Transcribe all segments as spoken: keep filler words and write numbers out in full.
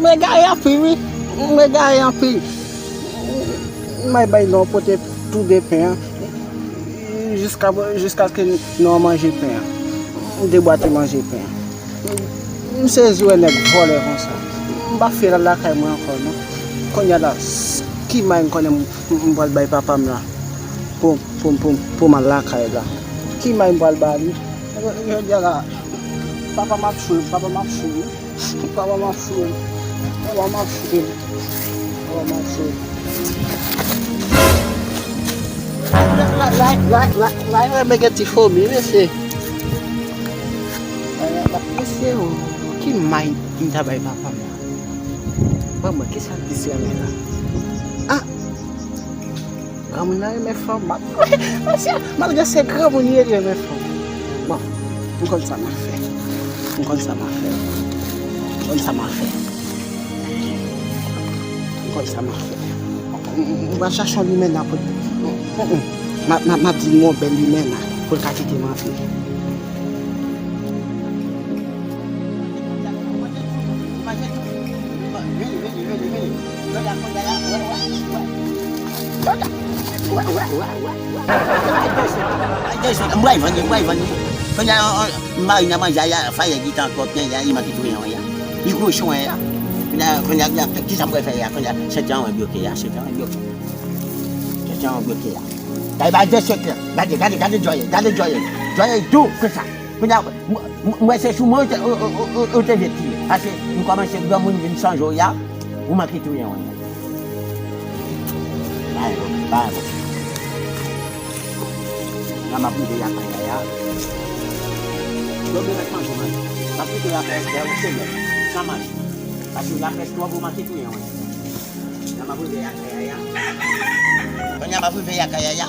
M egare anpil, wi. M egare anpil. M al bay non pote tou de pen an. Jiska, jiskaske nou manje pen an. M debwate manje pen an. M sezi wè nèg vòlè konsa. M pa fè l al lakay mwen ankò, non. Kounye a la, s-, ki may m konnen m, m pral bay papa m la pou, pou, pou, pou m al lakay la? Ki may m pral ba li? Jodi a la, papa m ap sou, papa m ap sou. Papa m ap fou. Papa m ap fou. Papa m ap fou. La, la, la, la, la, la, mwen gen ti fomi, mesye. Mesye, o, ki may m ta bay papa m la? Ban mwen, kisa l di sèmen la? Ah! Granmoun nan renmen fanm. Mesye, malgre se granmoun li ye, li renmen fanm. Bon, m konn sa m ap fè. M konn sa m ap fè. M konn sa m ap fè. M konn sa m ap fè. M, m, m pral chache yon limena pou, m, m, m, m ap, m ap, m ap di l yon bèl limena pou l ka kite m antre. M pral vann li, m pral vann li. Kounye a, on, on, m mari nan manje a, fayè gita ankò, pen a, li manke touye yon ya. Li gwo chen ya. Kounye a, kounye a, kisa m pral fè ya? Kounye a, sèt an bloke ya, sèt an bloke. Sèt an bloke ya. Gade, gade, gade, gade, gade Joyeux, gade Joyeux. Joyeux dou konsa. Kounye a, m, m, m wè se sou mwen ou te, ou, ou, ou, ou te vle tire. Paske m kòmanse granmoun vin chanje w ya, ou manke touye yon ya. Bay bon, bay bon. La m ap rive lakay Yaya. Yo byen mèt manje w manje. M ap kite w lakay Yaya yon semèn san manje. Paske la prèske twòp ou manke touye yon ya. La m ap rive lakay Yaya. Kounye a m ap rive lakay Yaya.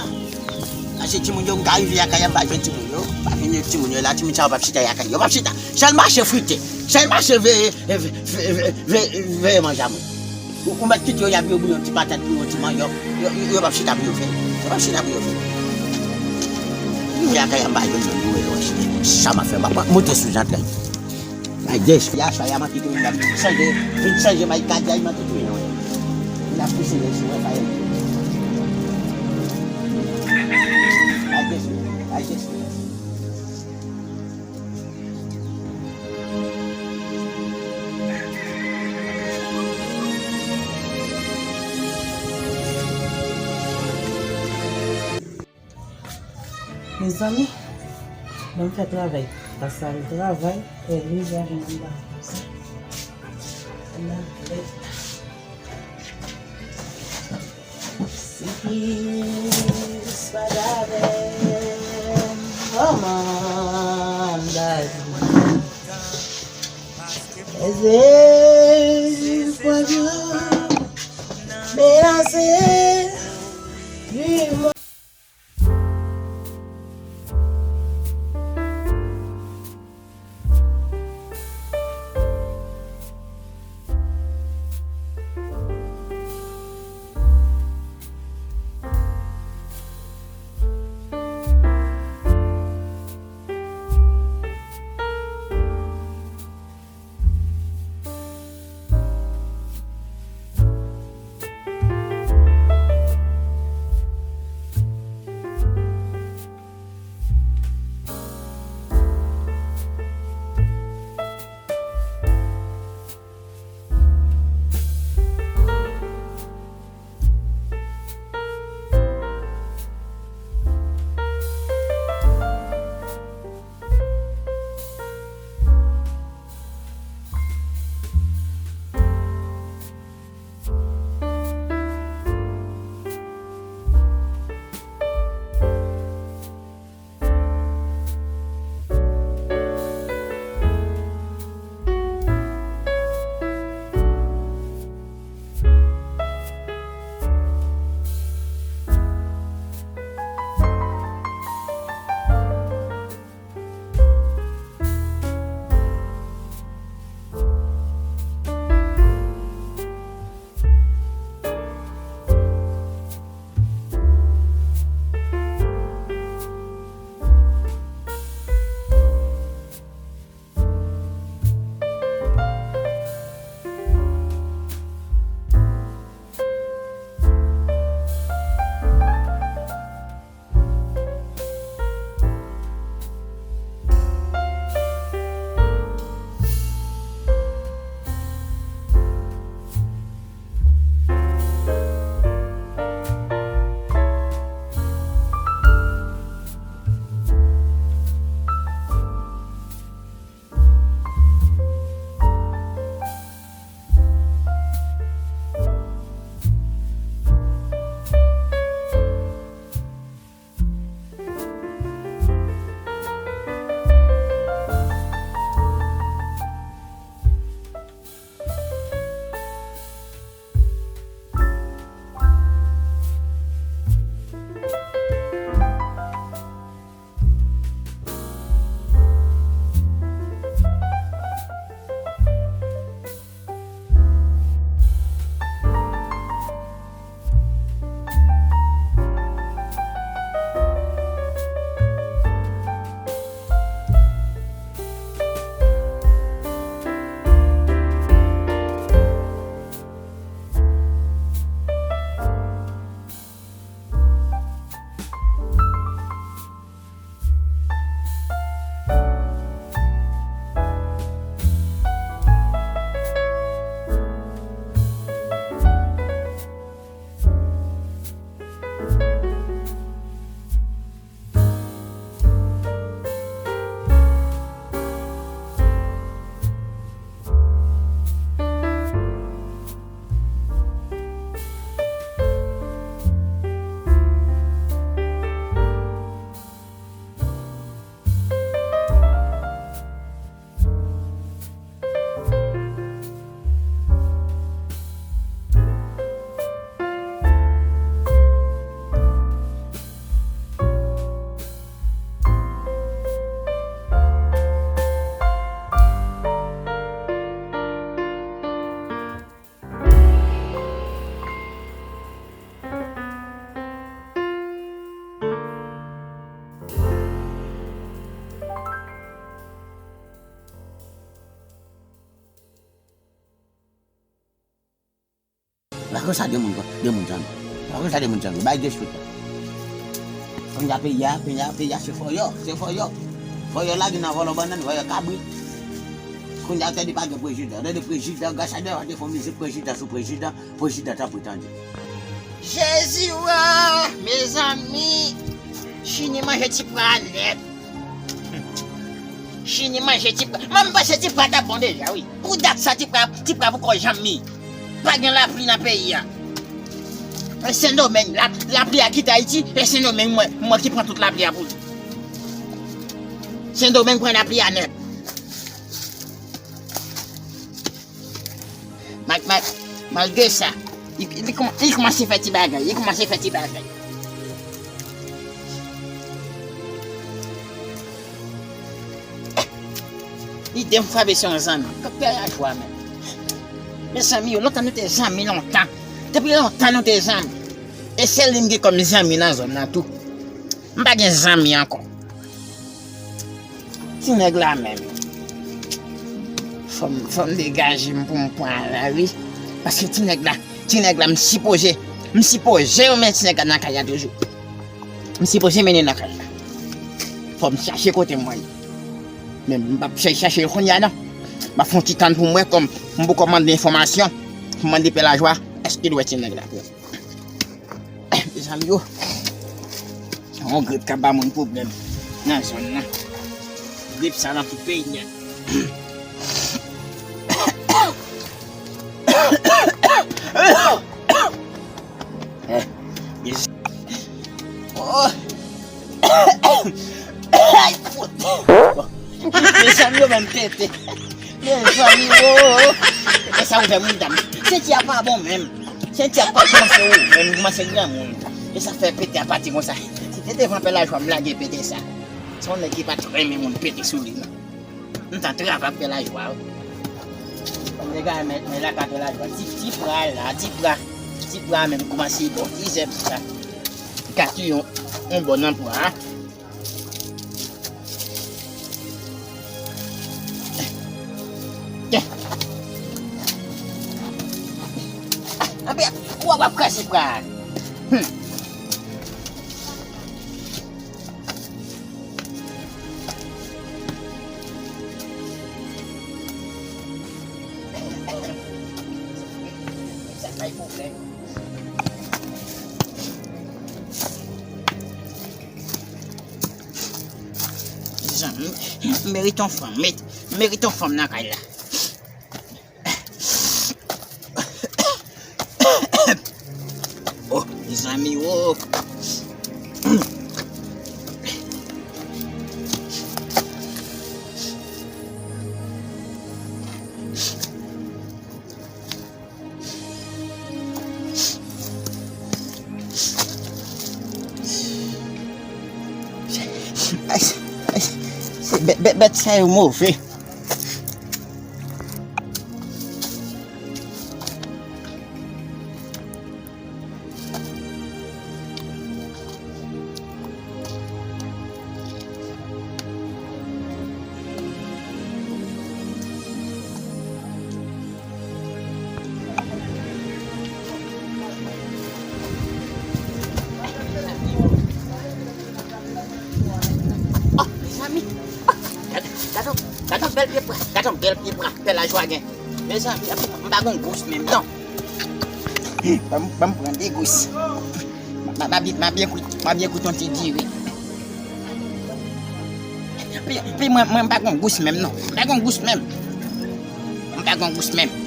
Achte timoun yo, m ka rive lakay Yaya, m pa jwenn timoun yo. Pa vin timoun yo la, timoun sa yo p ap chita lakay yo. Yo p ap chita. Sèl mache frite. Sèl mache veye, veye, veye, veye, veye manje a moun. Ou, ou mèt kite yo, y ap yo bouyon ti patat, bouyon ti manyòk. Yo, yo, yo p ap chita pou yo fè. Yo p ap chita pou yo fè. Rive lakay Yaya, m pa jwenn moun pou yo chita. Sa m ap fè, m ap monte sou zantray. Ay, Jess, ya sa, ya manke tou, vin chanje, vin chanje may kadi a, manke tou, non. Vin ap pouse nèg sou mwen, fayè. Ay, Jess, ay, Jess. Mezanmi, ban m fè travay. Pase al travay, fè leve avè m anba konsa. Nan lèt. Siplis pa t avè m, oh man, dadi. Eze, pwajan, menase, li Konsa de moun, de moun zanmi. Konsa de moun zanmi. Bay de chwit. Konnya peyi a, peyi a, peyi a, se fòyò, se fòyò. Fòyò lage nan vòlò bannann, vòlò kabrit. Konnya tande pa gen prezidan. Tande prezidan, Gasadè te fè mizik prezidan sou prezidan, prezidan tanpri tande. Jezi wa, mezanmi, Chini manje ti pra nèt. Chini manje ti pra. Mwen, m panse ti pra t ap bon deja, wi. Pou dat sa, ti pra, ti pra poko janm mi. Pa gen lapli nan peyi a. E Sendomeng, la, lapli a kite Ayiti, e Sendomeng, mwen, mwen ki pran tout lapli a pou li. Sendomeng pran lapli a nèt. Mal-, mal-, malgre sa, li, li kòman-, li kòmanse fè ti bagay, li kòmanse fè ti bagay. Li de m frape se yon zanmi. Kòk pè lajwa menm. Mezanmi yo, lontan nou te zanmi lontan. Depi lontan nou te zanmi. E se li m gen kòm zanmi nan zòn nan tou. M pa gen zanmi ankò. Ti nèg la menm. Fò m, fò m degaje m pou m pran la, wi. Paske ti nèg la, ti nèg la, m sipoze, m sipoze renmen ti nèg la nan kay la toujou. M sipoze mennen nan kay la. Fò m chache kote m wè l. Men m p ap chache, chache l kounye a non. M ap fè yon ti tann pou m wè kòm m poko mande enfòmasyon. Pou m mande pè lajwa, èske l wè ti nèg la pou mwen. Mezanmi yo, se yon grip k ap ba moun pwoblèm nan zòn nan. Grip sa nan tout peyi a. Eh, mez-, oh. Ay, fout. Mezanmi yo menm pete. Mezanmi yo. E sa ou fè moun dam. Senti a pa bon menm. Senti a pa bon se ou menm kòmanse granmoun. E sa fè pete a pati konsa. Si te devan pè lajwa m lage pete sa. Se yon nèg ki pa t renmen moun pete sou li non. M t ap travay ak pè lajwa wi. Nèg la men, men la ka pè lajwa. Ti, ti pra la, ti pra. Ti pra menm kòmanse bon, ti zèb sa. Gate yon, yon bò nan pra. Anpi, w ap, w ap kraze pra. Hmm. Sa bay pwoblèm. Zanmi, m merite yon fanm, met, m merite yon fanm nan kay la. Oh, mezanmi, oh. Ay, ay, se bèt, bèt, bèt sa yo move. Oh, mezanmi. Oh, gade, gade, gade yon bèl pye pra, gade yon bèl pye pra, pè lajwa gen. Mezanmi, m pa gon gous menm non. Ban m, ban m pran de gous. M a, m a byen, m a byen kwit, m a byen kwit yon ti diri. Pi, pi mwen, mwen m pa gon gous menm non. M pa gon gous menm. M pa gon gous menm.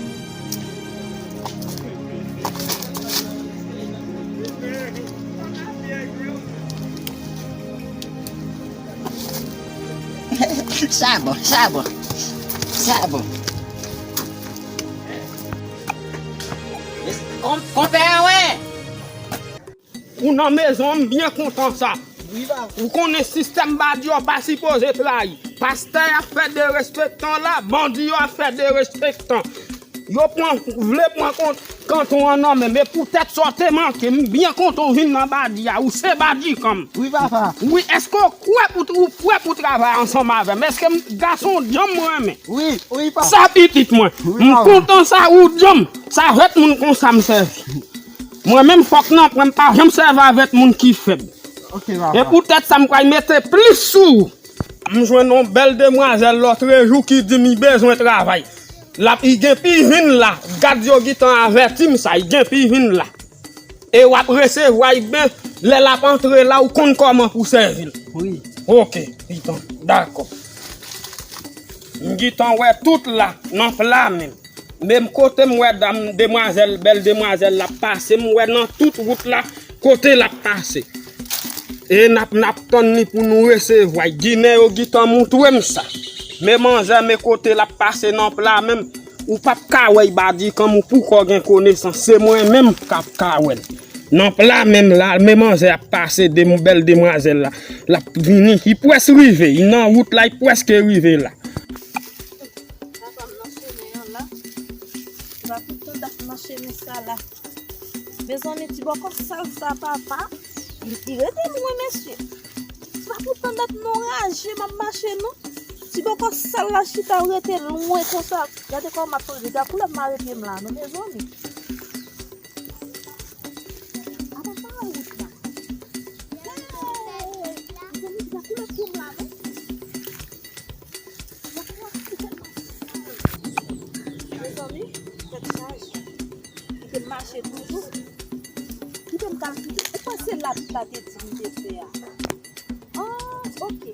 Sa bon, sa bon. Sa bon. Kon-, konpè an, wè. Ou nan mezon an, m byen kontan sa. Wi, pa. Ou konnen sistèm bandi yo pa sipoze trayi. Pastè ap fè derespektan la, bandi yo ap fè derespektan. Yo pran, vle pran kont kanton an nan men, men poutèt sa w te manke, m byen kontan w vin nan bandi a, ou se bandi kanm. Wi, papa. Wi, èske w kwè pou, ou prè pou travay ansanm avè m? Èske m, gason djanm mwen renmen? Wi, wi, papa. Sa pitit mwen. Wi, m papa. Kontan sa ou djanm. Sa jèt moun konsa m sèvi. Mwen menm fòk nan pran, m pa janm sèvi avèk moun ki fèb. Ok, papa. E poutèt sa m pral mete plis sou ou. M jwenn yon bèl demwazèl lòtrejou ki di m li bezwen travay. L ap, li gen pi vin la. Gad yo gentan avèti m sa, li gen pi vin la. E w ap resevwa l byen, lè l ap antre la, ou konn kòman pou sèvi l. Wi. Ok, piton, dakò. M gentan wè tout la, nan pla menm. Menm kote m wè dam, demwazèl, bèl demwazèl la ap pase, m wè nan tout wout la, kote l ap pase. E n ap, n ap tann li pou nou resevwa l. Ginen yo gentan montre m sa. Men manzè, men kote l ap pase nan pla menm. Ou p ap ka wè l, Badikanm, ou poko gen konesans. Se mwen menm k ap ka wè l. Nan pla menm la, men manzè ap pase, de, bèl demwazèl la. L ap vini, li prèske rive. Li nan wout la, li prèske rive la. Papa m nan chemen an la. Papa tout tan dat nan chemen sa la. Mezanmi, ti bòkò sal sa, papa. Li, li rete lwen, mesye. Papa tout tan dat nan raje m ap mache, non. Ti bòkò sal la chita rete lwen konsa. Gade kòman m ap tonbe. Gade koulè m mare pye m la, non, mezanmi. Apa pa wout la. Hey! Mezanmi, gade koulè pye m la, non. Mezanmi, tèt chaje. Kite m mache toujou. Kite m kalkile. Ou panse la, la te di m te fè a? Ah, ok.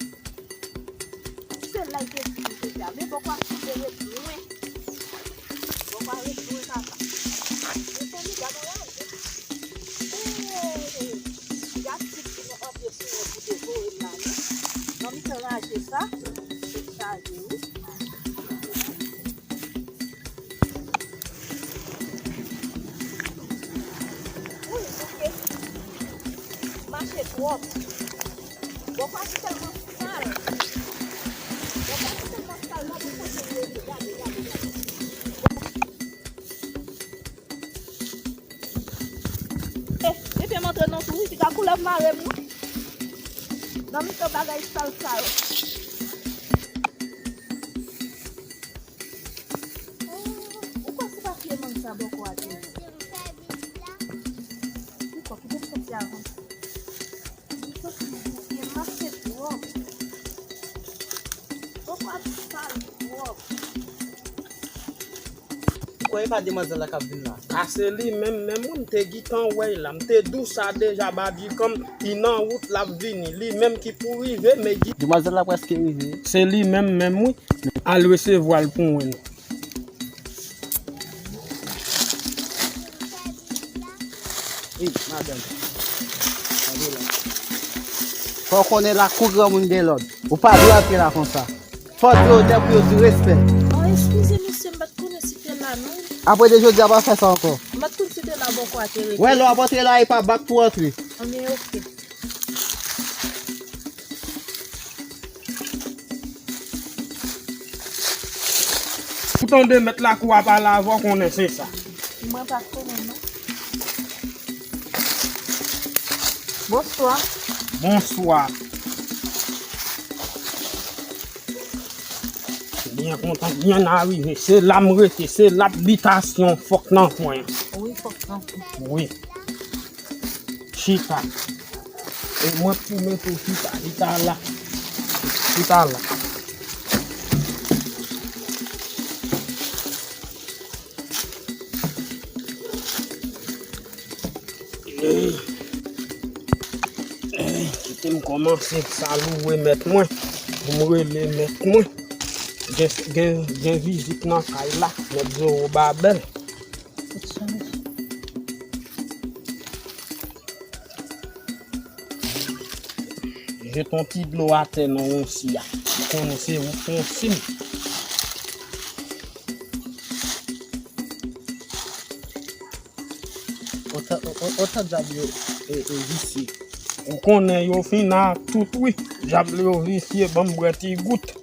Se la l te di m te fè a. Men bòkò a chita ret lwen. Bòkò a ret lwen, papa. Mezanmi, gade yon raje. Hey! Gade ti ki nan antre sou mwen pou devore m la, non. Nan mitan raje sa, tèt chaje, wi. Wi, ok. Mache twòp. Bòkò a si tèlman sal. Bòkò a si tèlman sal, gade kote l rete, gade, gade, gade. Eh, epi m antre nan tou, wi, piga koulè mare m, non. Nan mitan bagay sal sa yo. Oh, ou kwè se pa pye mang sa bòkò a te ye? Ou kwè, kite m soti avan. Li soti bouke, mache twòp. Bòkò a sal twòp. Ou kwè e pa demwazèl la k ap vin la? A, se li menm, menm wi, m te gentan wè l la. M te di w sa deja, Badikanm, li nan wout, l ap vini. Li menm ki pou rive, men gen... Demwazèl la prèske rive. Se li menm, menm wi. Al resevwa l pou mwen. Wi, madanm. Gade la. Fò w konnen lakou granmoun gen lòd. Ou pa dwe antre la konsa. Fò w di yo lè pou yo di respè. Oh, eskize, mesye, m pa t konnen si te la, non. Apre de jodi a, pa fè sa ankò. M pa t konn si te la bòkò a te rete. Wè, lè w ap antre la, e pa bak pou w antre. Anben, ok. Ou tande mèt lakou a pale avè w, konnen se sa. Mwen pa konnen, non. Bonswa. Bonswa. Byen kontan, byen arive. Se la m rete, se la bitasyon fòk nan pwen. Wi, fòk nan pwen. Wi. Chita. E mwen pou mete w chita, chita la. Chita la. Ey, ey, kite m kòmanse salouwe mèt mwen. Pou m rele mèt mwen. Gen, gen, gen vizit nan kay la. Mèt Zorobabèl. Jete yon ti dlo atè nan wonsi a. Ou konnen se ou k wonsi m. Otan, o-, o-, otan dyab yo, e, e, visye. Ou konnen yo fin a tout wi. Dyab yo visye, ban m bwè ti gout.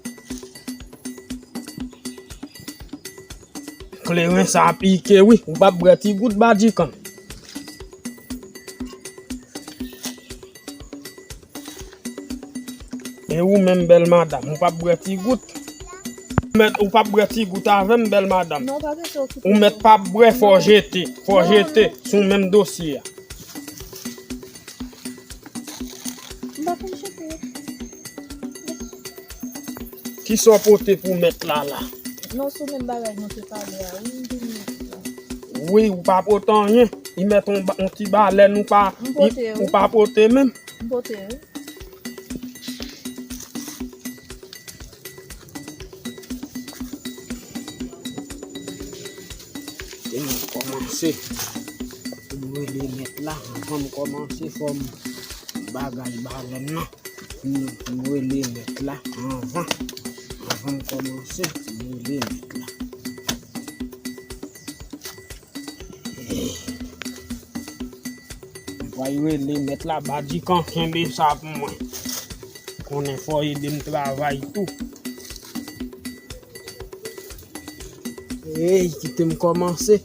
Kleren sa pike wi. Ou p ap bwè ti gout, Badikanm? E ou menm, bèl madanm, ou p ap bwè ti gout? Ou mèt, ou p ap bwè ti gout avè m, bèl madanm. Non, pa bezwen okipe. Ou mèt p ap bwè, fò jete. Fò jete sou menm dosye a. M pa konn chante. Kisa w pote pou mèt la la? Non, sou menm bagay nou te pale a, wi, m vin mèt la. Wi, ou pa pote anyen. Li mèt on, on ti balèn, ou pa, ou pa pote menm. M pote, wi. Te m kòmanse. M rele mèt la, anvan m kòmanse, fò m bagay balèn nan. M, m rele mèt la, anvan. Anvan m kòmanse, m rele mèt la. M pral rele mèt la, Badikan, kenbe sa pou mwen. Konnen fò ede m travay tou. Ey, kite m kòmanse.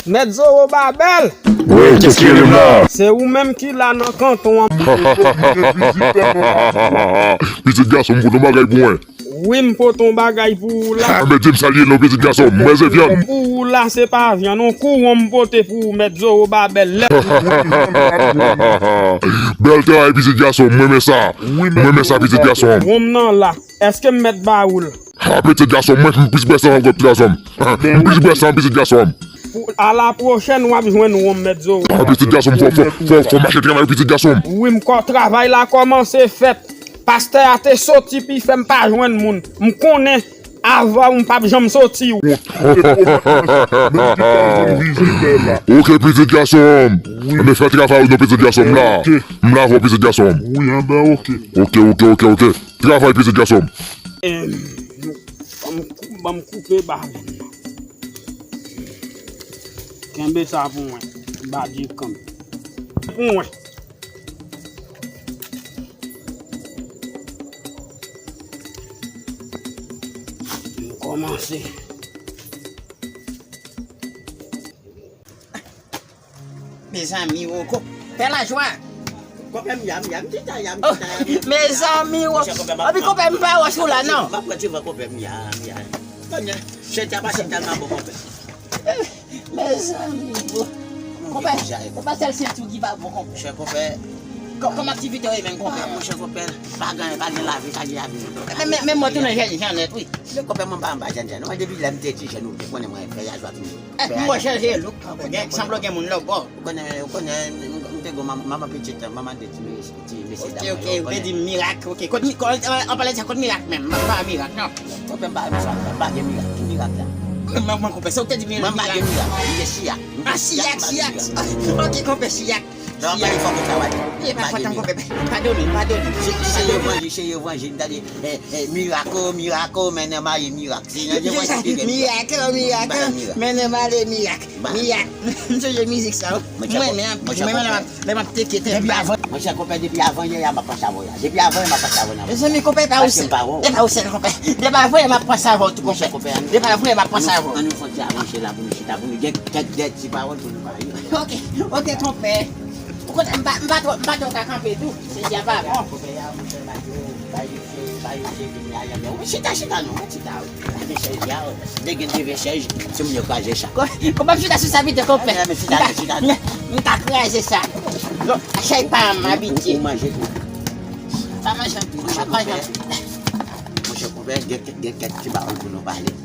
Mèt Zorobabèl! Wi, kis ki rele m la? Se ou menm ki la nan kanton an. Pitit gason m, pote yon bagay pou mwen. Wi, m pote yon bagay pou ou la. Enben, di m sa l ye non, pitit gason m. Mwen se vyann. Pou ou la, se pa vyann, yon kouwon m pote pou ou, Mèt Zorobabèl. Bèl travay, pitit gason m. Mwen renmen sa. Mwen renmen sa, pitit gason m. Wonm nan la. Èske m mèt ba ou l? Ha, pitit gason m, mwen, m plis bwè san ankò, pitit gason m. M plis bwè san, pitit gason m. Pou, a la pwochèn, w ap jwenn wonm, Mèt Zo. Ha, pitit gason m, fò, fò, fò, fò mache travay, pitit gason m. Wi, m kwè travay la kòmanse fèt. Pastè a te soti pi fè m pa jwenn moun. M konnen avè w m p ap janm soti. Oke, pitit gason m. Enben, fè travay ou non, pitit gason m la. M la avè w, pitit gason m. Wi, enben, oke. Oke, oke, oke, oke. Travay, pitit gason m. Em, ban m kou-, ban m koupe balèn nan. Kenbe sa pou mwen. Badikan. Pou mwen. M kòmanse. Mezanmi, wo, ko-, pè Lajwa. Konpè m ya, m ya, m chita ya, m chita ya, m chita ya. Mezanmi, wo. Monchè, konpè, m ap, epi konpè, m pa wè sou la, non. M ap pran ti van, konpè, m ya, m ya. Konpè, chèt ya pa chèt tèlman bon, konpè. Mezanmi, wo. Konpè, konpè, sèl senti w ki pa bon, konpè. Monchè, konpè. Kò-, kòman aktivite w ye menm, konpè? Ah, monchè, konpè, pa gen, pa gen lavi, pa gen lavi. Men, men, men mwen tounen jèn, jèn nèt, wi. Men konpè, mwen pa anba jèn, jèn. Mwen depi lè m te ti jèn, ou te konnen mwen fè ya jwa tounen. Eh, m wè chanje look, konpè. Gen, sanble w gen moun lòbò. Ou konnen, ou konnen, m, m te gon manm-, manman pitit, manman de ti mesye, ti mesye dam. Ok, ok, ou te di mirak, ok. Kot mi-, kot, an, an palan de sa, kot mirak menm? M pa mirak, non. Konpè, m pa, m pa gen mirak. Ki mirak la? Mwen, mwen, konpè, sa ou te di mirak. Mwen pa gen mirak. M gen siyak. Ah, siyak, siyak. Ok, konpè, siyak. Non, pa gen fòk ou travay. E pa fòt an, konpè. Padone, padone. Seye vanjil, seye vanjil, m tande, eh, eh, mirak, oh, mirak, oh, mennen m ale mirak. Se nan mirak, oh, mirak, oh, mennen m ale mirak. Mirak. M sonje mizik sa, wi. Mwen renmen anpil. Mwen renmen lè m ap, lè m ap teke tèt. Depi avan, monchè, konpè, depi avan yè a, m ap panse avè w la. Depi avan yè, m ap panse avè w la. Mezanmi, konpè, e pa ou sèl. E pa ou sèl, konpè. Depi avan yè, m ap panse avè w tou, konpè. Depi avan yè, m ap panse avè w. Ann nou fè yon ti avanse la pou nou chita, pou nou gen kèk de ti pawòl pou nou pale. Ok, ok, konpè. Ou konnen, m pa, m pa twò, m pa twò ka kanpe tou. Se di a pa bon. Konpè, ya, monchè, ba yo, ba yo, ba yo, ba yo, chita, chita, non, chita, wi. Devye chèz la, wi. Degenn devye chèz, se moun yo kraze sa. Ko-, konpè, m chita sou sa pito, konpè. Ah, men chita, chita. M ka kraze sa. Chay pa m abitye. Ou manje tou. Pa manje anpil, pa manje anpil. Monchè, konpè, gen, gen kèk ti bagay pou nou pale.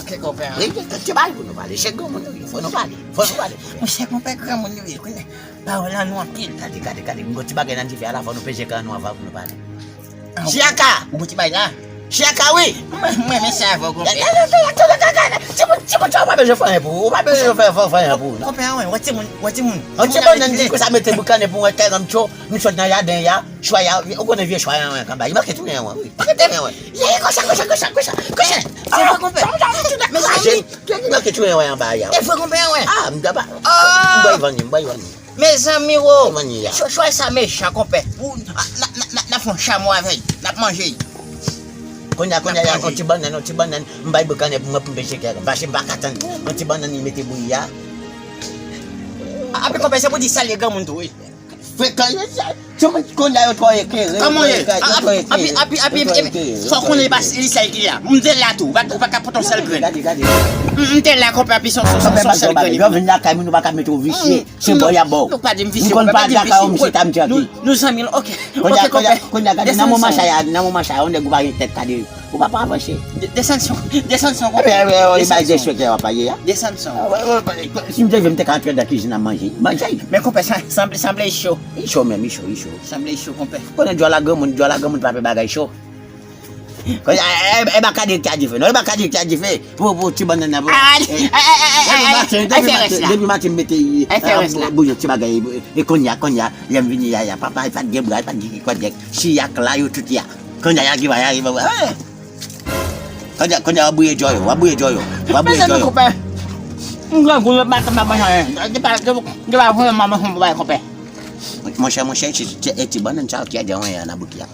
Ok, konpè. Gen, gen kèk ti bagay pou nou pale. Se granmoun nou ye, fò nou pale. Fò nou pale, konpè. Monchè, konpè, granmoun nou ye. Kounye a, pawòl an nou anpil. Gade, gade, gade. M gon ti bagay nan dife a la, fò nou peze kan nou anvan pou nou pale. Chiyaka! Ou gon ti bay la? Chiyaka, wi! Mwen, mwen, men sa avè w, konpè. Ti moun, ti moun sa, ou pa bezwen fè anyen pou ou. Ou pa bezwen fè, fè, fè anyen pou ou, non. Konpè, anwen, wè timoun, wè timoun. Yon ti bannann ki konsa mete boukannen pou mwen, kè granm cho, m sot nan jaden ya, chwa ya, ou konnen vye chwa ya, anwen, kanba. Li manke tounen, anwen, wi. Manke tounen, anwen. Ye, konsa, konsa, konsa, konsa, konsa. Se vre, konpè. Mezanmi. Li manke tounen, anwen, anba ya. E vre, konpè, anwen. Ah, m ta pa. M bay vann li, m bay vann li. Mezanmi wo! Cho-, chwa sa mechan, konpè. Ou, n a, n a, n a, n a fè yon chamo avè l. N ap manje l. Kounye a, kounye a, yon ti bannann, yon ti bannann. M bay boukannen pou mwen pou m peze kè. Paske m pa ka tann. Yon ti bannann li mete bouyi a. A, api konpè, se pou di salye granmoun tou, wi. Frekan, yo sa, se moun kounye a yo twò eklere, yo twò eklere, yo twò eklere, yo twò eklere. Fò konnen pa se li sèl ki la. M te la tou, ou pa, ou pa ka pote yon sèl grenn. Gade, gade, gade. M, m te la, konpè, api son, son, son, son sèl grenn. Yo vin lakay moun, ou pa ka mete w visye. Se bò y ap ba w. Nou pa di m visye, konpè, pa di m visye. Nou, nou zanmi, ok. Ok, konpè. Kounye a, gade, nan moman sa a, nan moman sa a, yon nèg ou pa gen tèt kade, ou pa, pa avanse. De-, desann son, desann son, konpè. Ebyen, ebyen, ebyen, desann son. Desann son. Si m te vle, m te ka antre nan kizin nan manje. Manje. Men konpè, sa, sanble, sanble cho. Li cho menm, li cho, li cho. Sanble cho, konpè. Konnen djòl a granmoun, djòl a granmoun pa fè bagay cho. Kounye a, e, e, e pa kade ki a dife, non, e pa kade ki a dife. Pou, pou ti bannann nan, pou, depi maten, depi maten, depi maten m mete, bouyon ti bagay, e kounye a, kounye a, lè m vini, ya, ya, papa, e pa t gen bra, e pa t gen ki kòdèk, si y ak la, yo tout ya. Kounye a, y a ki va, y a ki va, kounye a, kounye a, w ap bouye djò yo, w ap bouye djò yo, w ap bouye djò yo. Mezanmi, konpè, m grangou, yo pa, pa, pa, pa, yo pa, yo pa voye m nan manje, konpè. Monchè, monchè, e ti bannann sa yo ki ede anyen nan bouki a.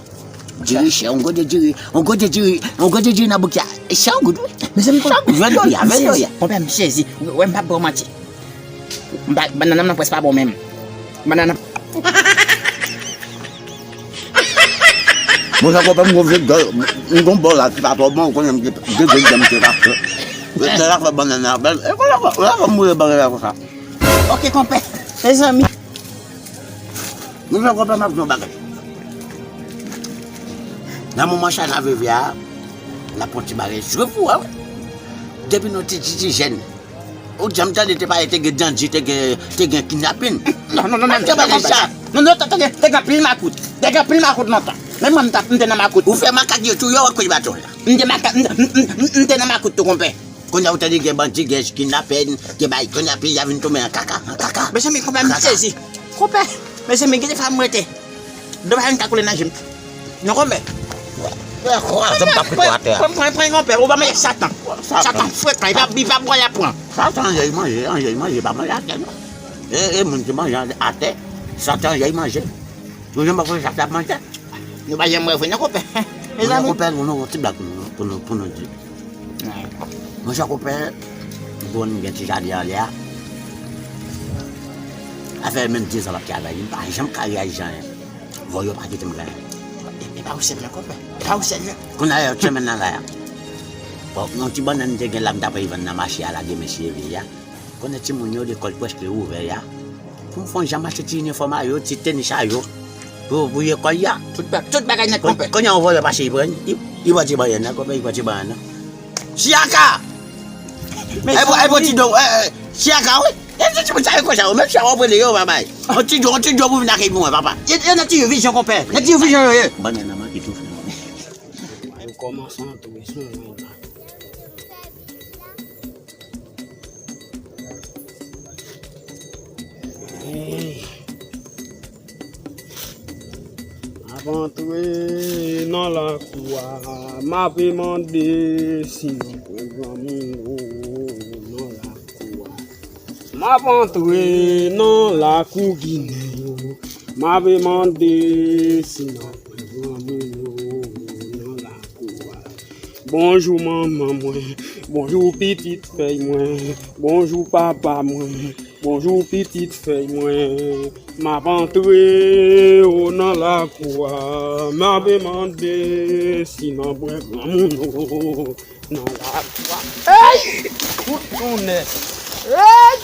Diri chè, yon gode diri, yon gode diri, yon gode diri nan bouki a. E chè yon goud, wi. Mezanmi, chè yon goud, venndola, venndola. Konpè, m sezi. Wè, m p ap ba w manti. M pa, bannann nan prèske pa bon menm. Bannann nan. Monchè, konpè, m gon vye dèy, m gon bò la ki pa twò bon, ou konnen m gen, gen de dèy m te ka fè. Te ka fè bannann nan bèl. E konsa, konsa, konsa, m boule bagay la konsa. Ok, konpè. Mezanmi. Nou fè konpè m ap di yon bagay. Nan moman sa nan viv la, n ap pran ti bagay sou pou wè. Depi nou ti, ti, ti jèn. Ou janm tande te pale te gen dandi, te gen, te gen kidnapin? Non, non, non, non, te pale sa. Non, non, te, te gen, te gen anpil makout. Te gen anpil makout lontan. Menm mwen, m t ap, m te nan makout. Ou fè makak yo tou, yo wè kote baton la. M te makak, m, m, m, m, m te nan makout tou, konpè. Kounye a ou tande gen bandi, gen kidnapè, gen bay, kounye a peyi a vin tonbe an kaka, an kaka. Mezanmi, konpè, m sezi. Konpè, mezanmi, gen de fwa m rete. Dlo pa vin ka koule nan je m. Non, konpè. Wè, wè, wè, zòm pa pito atè a. Pran, pran, pran, konpè, ou pa manje Satan. Satan. Satan frekan, li pa, li pa bwè, y ap pran. Satan, anjèl manje, anjèl manje, pa manje atè, non. E, e moun ki manje atè, Satan, anjèl manje. Nou janm wè Satan ap manje? Nou pa janm wè vre non, konpè. Mezanmi. Konpè, nou, nou, ti blag pou nou, pou nou, pou nou di. Monchè, konpè, m konn gen ti jaden anlè a. Sa fè menm dizan m ap travay, m pa janm ka realize anyen. Vòlò pa kite m gen anyen. E, e pa ou sèl non, konpè. E pa ou sèl non. Kounye a, yon semèn nan la a. Bon, yon ti bannann m te gen la, m t ap al vann nan mache a la, demen si reveye a. Konnen timoun yo, lekòl prèske ouvè a. Pou m fè yon jan m achte ti inifòm a yo, ti tenis a yo. Pou, pou lekòl a. Tout ba-, tout bagay nèt, konpè. Kounye a yon vòlò pase, li pran, li, li pran ti bannann nan, konpè, li pran ti bannann nan. Chiyaka! Ay, bon, ay, bon, ti dlo, eh, eh, chiyaka, wi. E ti timoun sa yo konsa, yo, menm sa yo pran yo, babay. Yon ti dlo, yon ti dlo pou vin ak li pou mwen, papa. Yo, yo nan ti vizyon, konpè. Nan ti vizyon, yo ye. Bannann nan manke tou, frè. Yo kòmanse antre sou mwen la. Hey. M ap antre nan lakou a, m ape mande si nou pran granmoun yo nan lakou a. M ap antre nan lakou Ginen yo, m ape mande si nou pran granmoun yo nan lakou a. Bonjou manman mwen, bonjou pitit fèy mwen, bonjou papa mwen, bonjou pitit fèy mwen. M ap antre yo nan lakou a, m ape mande si nan pran granmoun yo nan lakou a. Ey! Kout tounen! Ey!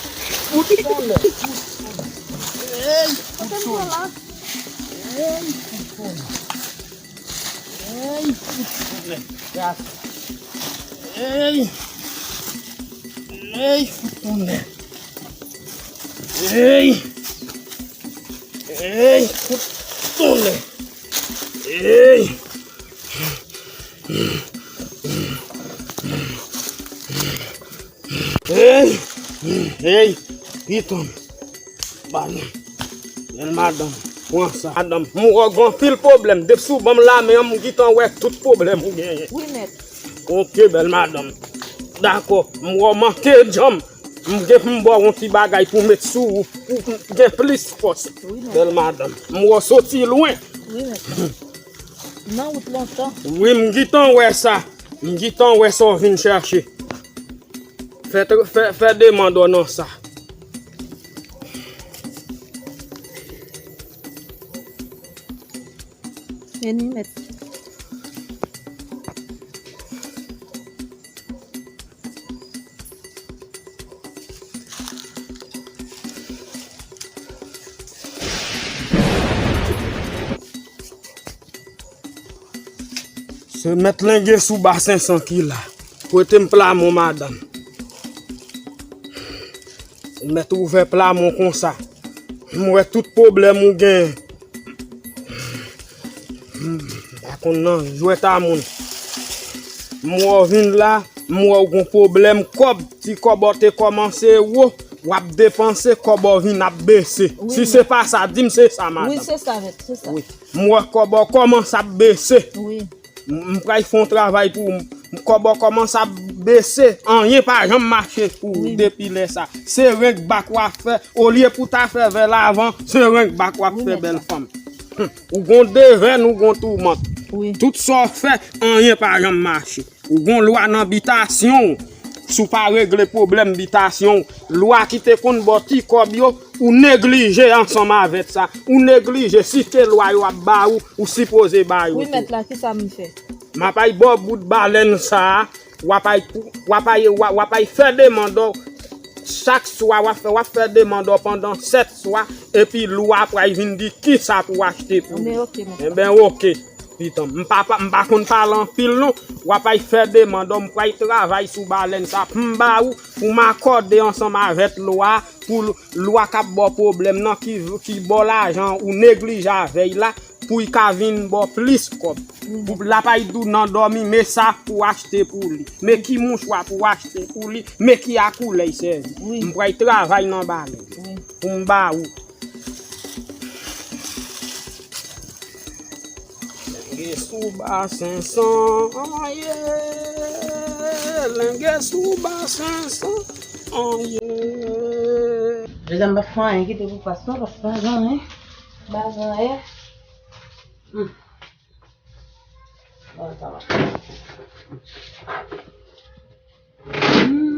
Kout tounen! Ey! Kout tounen! Ey! Kout tounen! Ey, fout tounen. Ey! Ey, fout tounen. Ey! Ey, fout tounen. Ey! Ey! Ey! Piton! Bannann. Bèl madanm, pran sa. Madanm, m wè w gen anpil pwoblèm. Depi sou ban m lamen an, m gentan wè tout pwoblèm ou genyen. Wi, mèt. Ok, bèl madanm. Dakò, m wè w manke djanm. M gen pou m ba w yon ti bagay pou w met sou ou, pou w gen plis fòs. Wi, mèt. Bèl madanm, m wè w soti lwen. Wi, mèt. Nan wout lontan. Wi, m gentan wè sa. M gentan wè sa w vin chache. Fè, fè, fè demann w nan sa. Vini, mèt. Se mèt Lenge sou basen san ki la. Prete m plamon, madanm. Se mèt ouvè plamon konsa. M wè tout pwoblèm ou gen. M pa konn nan jwèt a moun. M wè w vin la, m wè w gon pwoblèm kòb. Ti kòb ou te kòmanse wo, w ap depanse, kòb ou vin ap bese. Wi, si se mèt. Pa sa, di m se sa, madanm. Wi, se sa, mèt, se sa. Wi. M wè kòb ou kòmanse ap bese. Wi. M, m pral fè yon travay pou ou. M, kòb ou kòmanse ap bese, anyen pa janm mache pou ou. Wi. Depi lè sa. Se renk bak w ap fè, olye pou ta fè vè lavan, se renk bak w ap fè, mèt la. Bèl fanm. Hum, ou gon devè, nou gon toumant. Wi. Tout sa w fè, anyen pa janm mache. Ou gon lwa nan bitasyon w. Si w pa regle pwoblèm bitasyon w, lwa ki te konn ba w ti kòb yo, ou neglije ansanm avèk sa. Ou neglije, si se lwa yo ap ba ou, ou sipoze ba yo tou. Wi, mèt la, kisa m fè? M ap al ba w bout balèn sa a, w ap al, w ap al, w ap al fè demann w chak swa, w ap fè, w ap fè demann w pandan sèt swa, epi lwa pral vin di kisa pou w achte pou ou. Men oke, mèt la. Enben, oke. Pitan, m pa, pa, m pa konn pale anpil non. W ap al fè demann, m pral travay sou balèn sa pou m ba ou, pou m akòde ansanm avèk lwa, pou l-, lwa k ap ba w pwoblèm nan, ki, ki ba w lajan ou neglije avè l la, pou l ka vin ba w plis kòb. Pou l ap al di w nan dòmi, men sa pou w achte pou li. Men ki mouchwa pou w achte pou li, men ki a koulè l sèvi. Wi. M pral travay nan balèn. Wi. Pou m ba ou. Lenge sou basen san anyen. Lenge sou basen san anyen. Jezi, m pa fè anyen kite pou pas non, pas pa gen anyen. Pa gen anyen. Hmm. Bon, sa va. Hmm.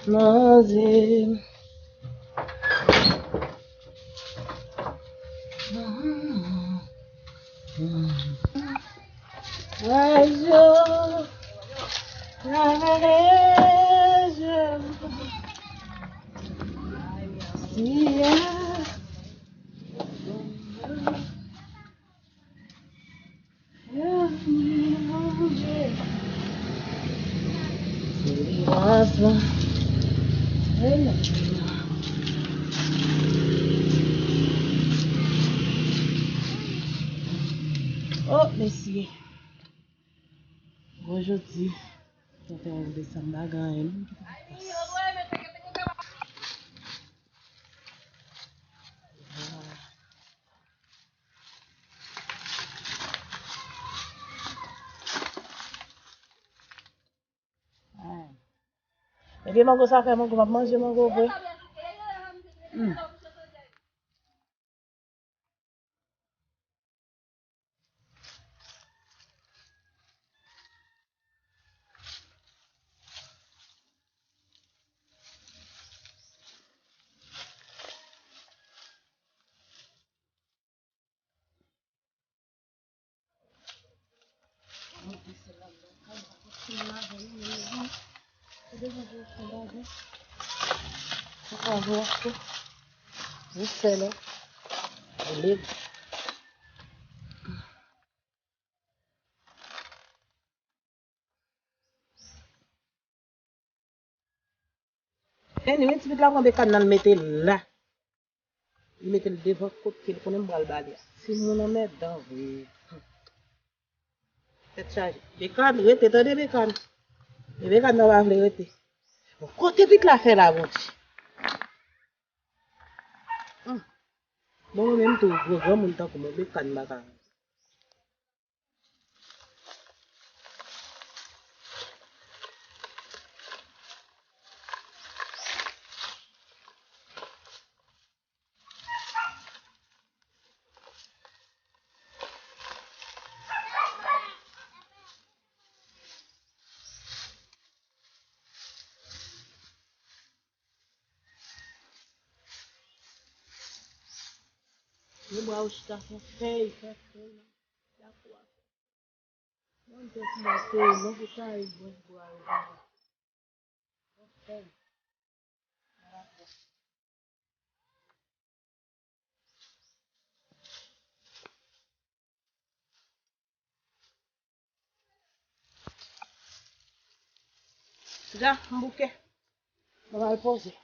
Manzè. Ayo, ayo, siya. Oh, mesye. Bon, jodi, mwen te anvi desann bagay, menm ki te pas. Ebyen, mango sa fè mango, m ap manje mango vre. Hmm. Anyway, ti pitit la pran bekàn nan, l mete l la. Li mete l devan kot ke l konnen m pral ba li a. Timoun anmèdan vre. Tèt chaje. Bekàn, rete, tande, bekàn. Men bekàn nan pa vle rete. Bon, kote pitit la fè la, Bondye? Hmm. Bon, mwen menm tou, gwo granmoun tankou mwen, bekàn m pa ka. Gen bra ou chita fè fèy, fè fèy nan lakou a. Mwen te fè fèy, mwen te fè fèy, mwen te fè fèy. Ja, m bouke. Mwen al poze.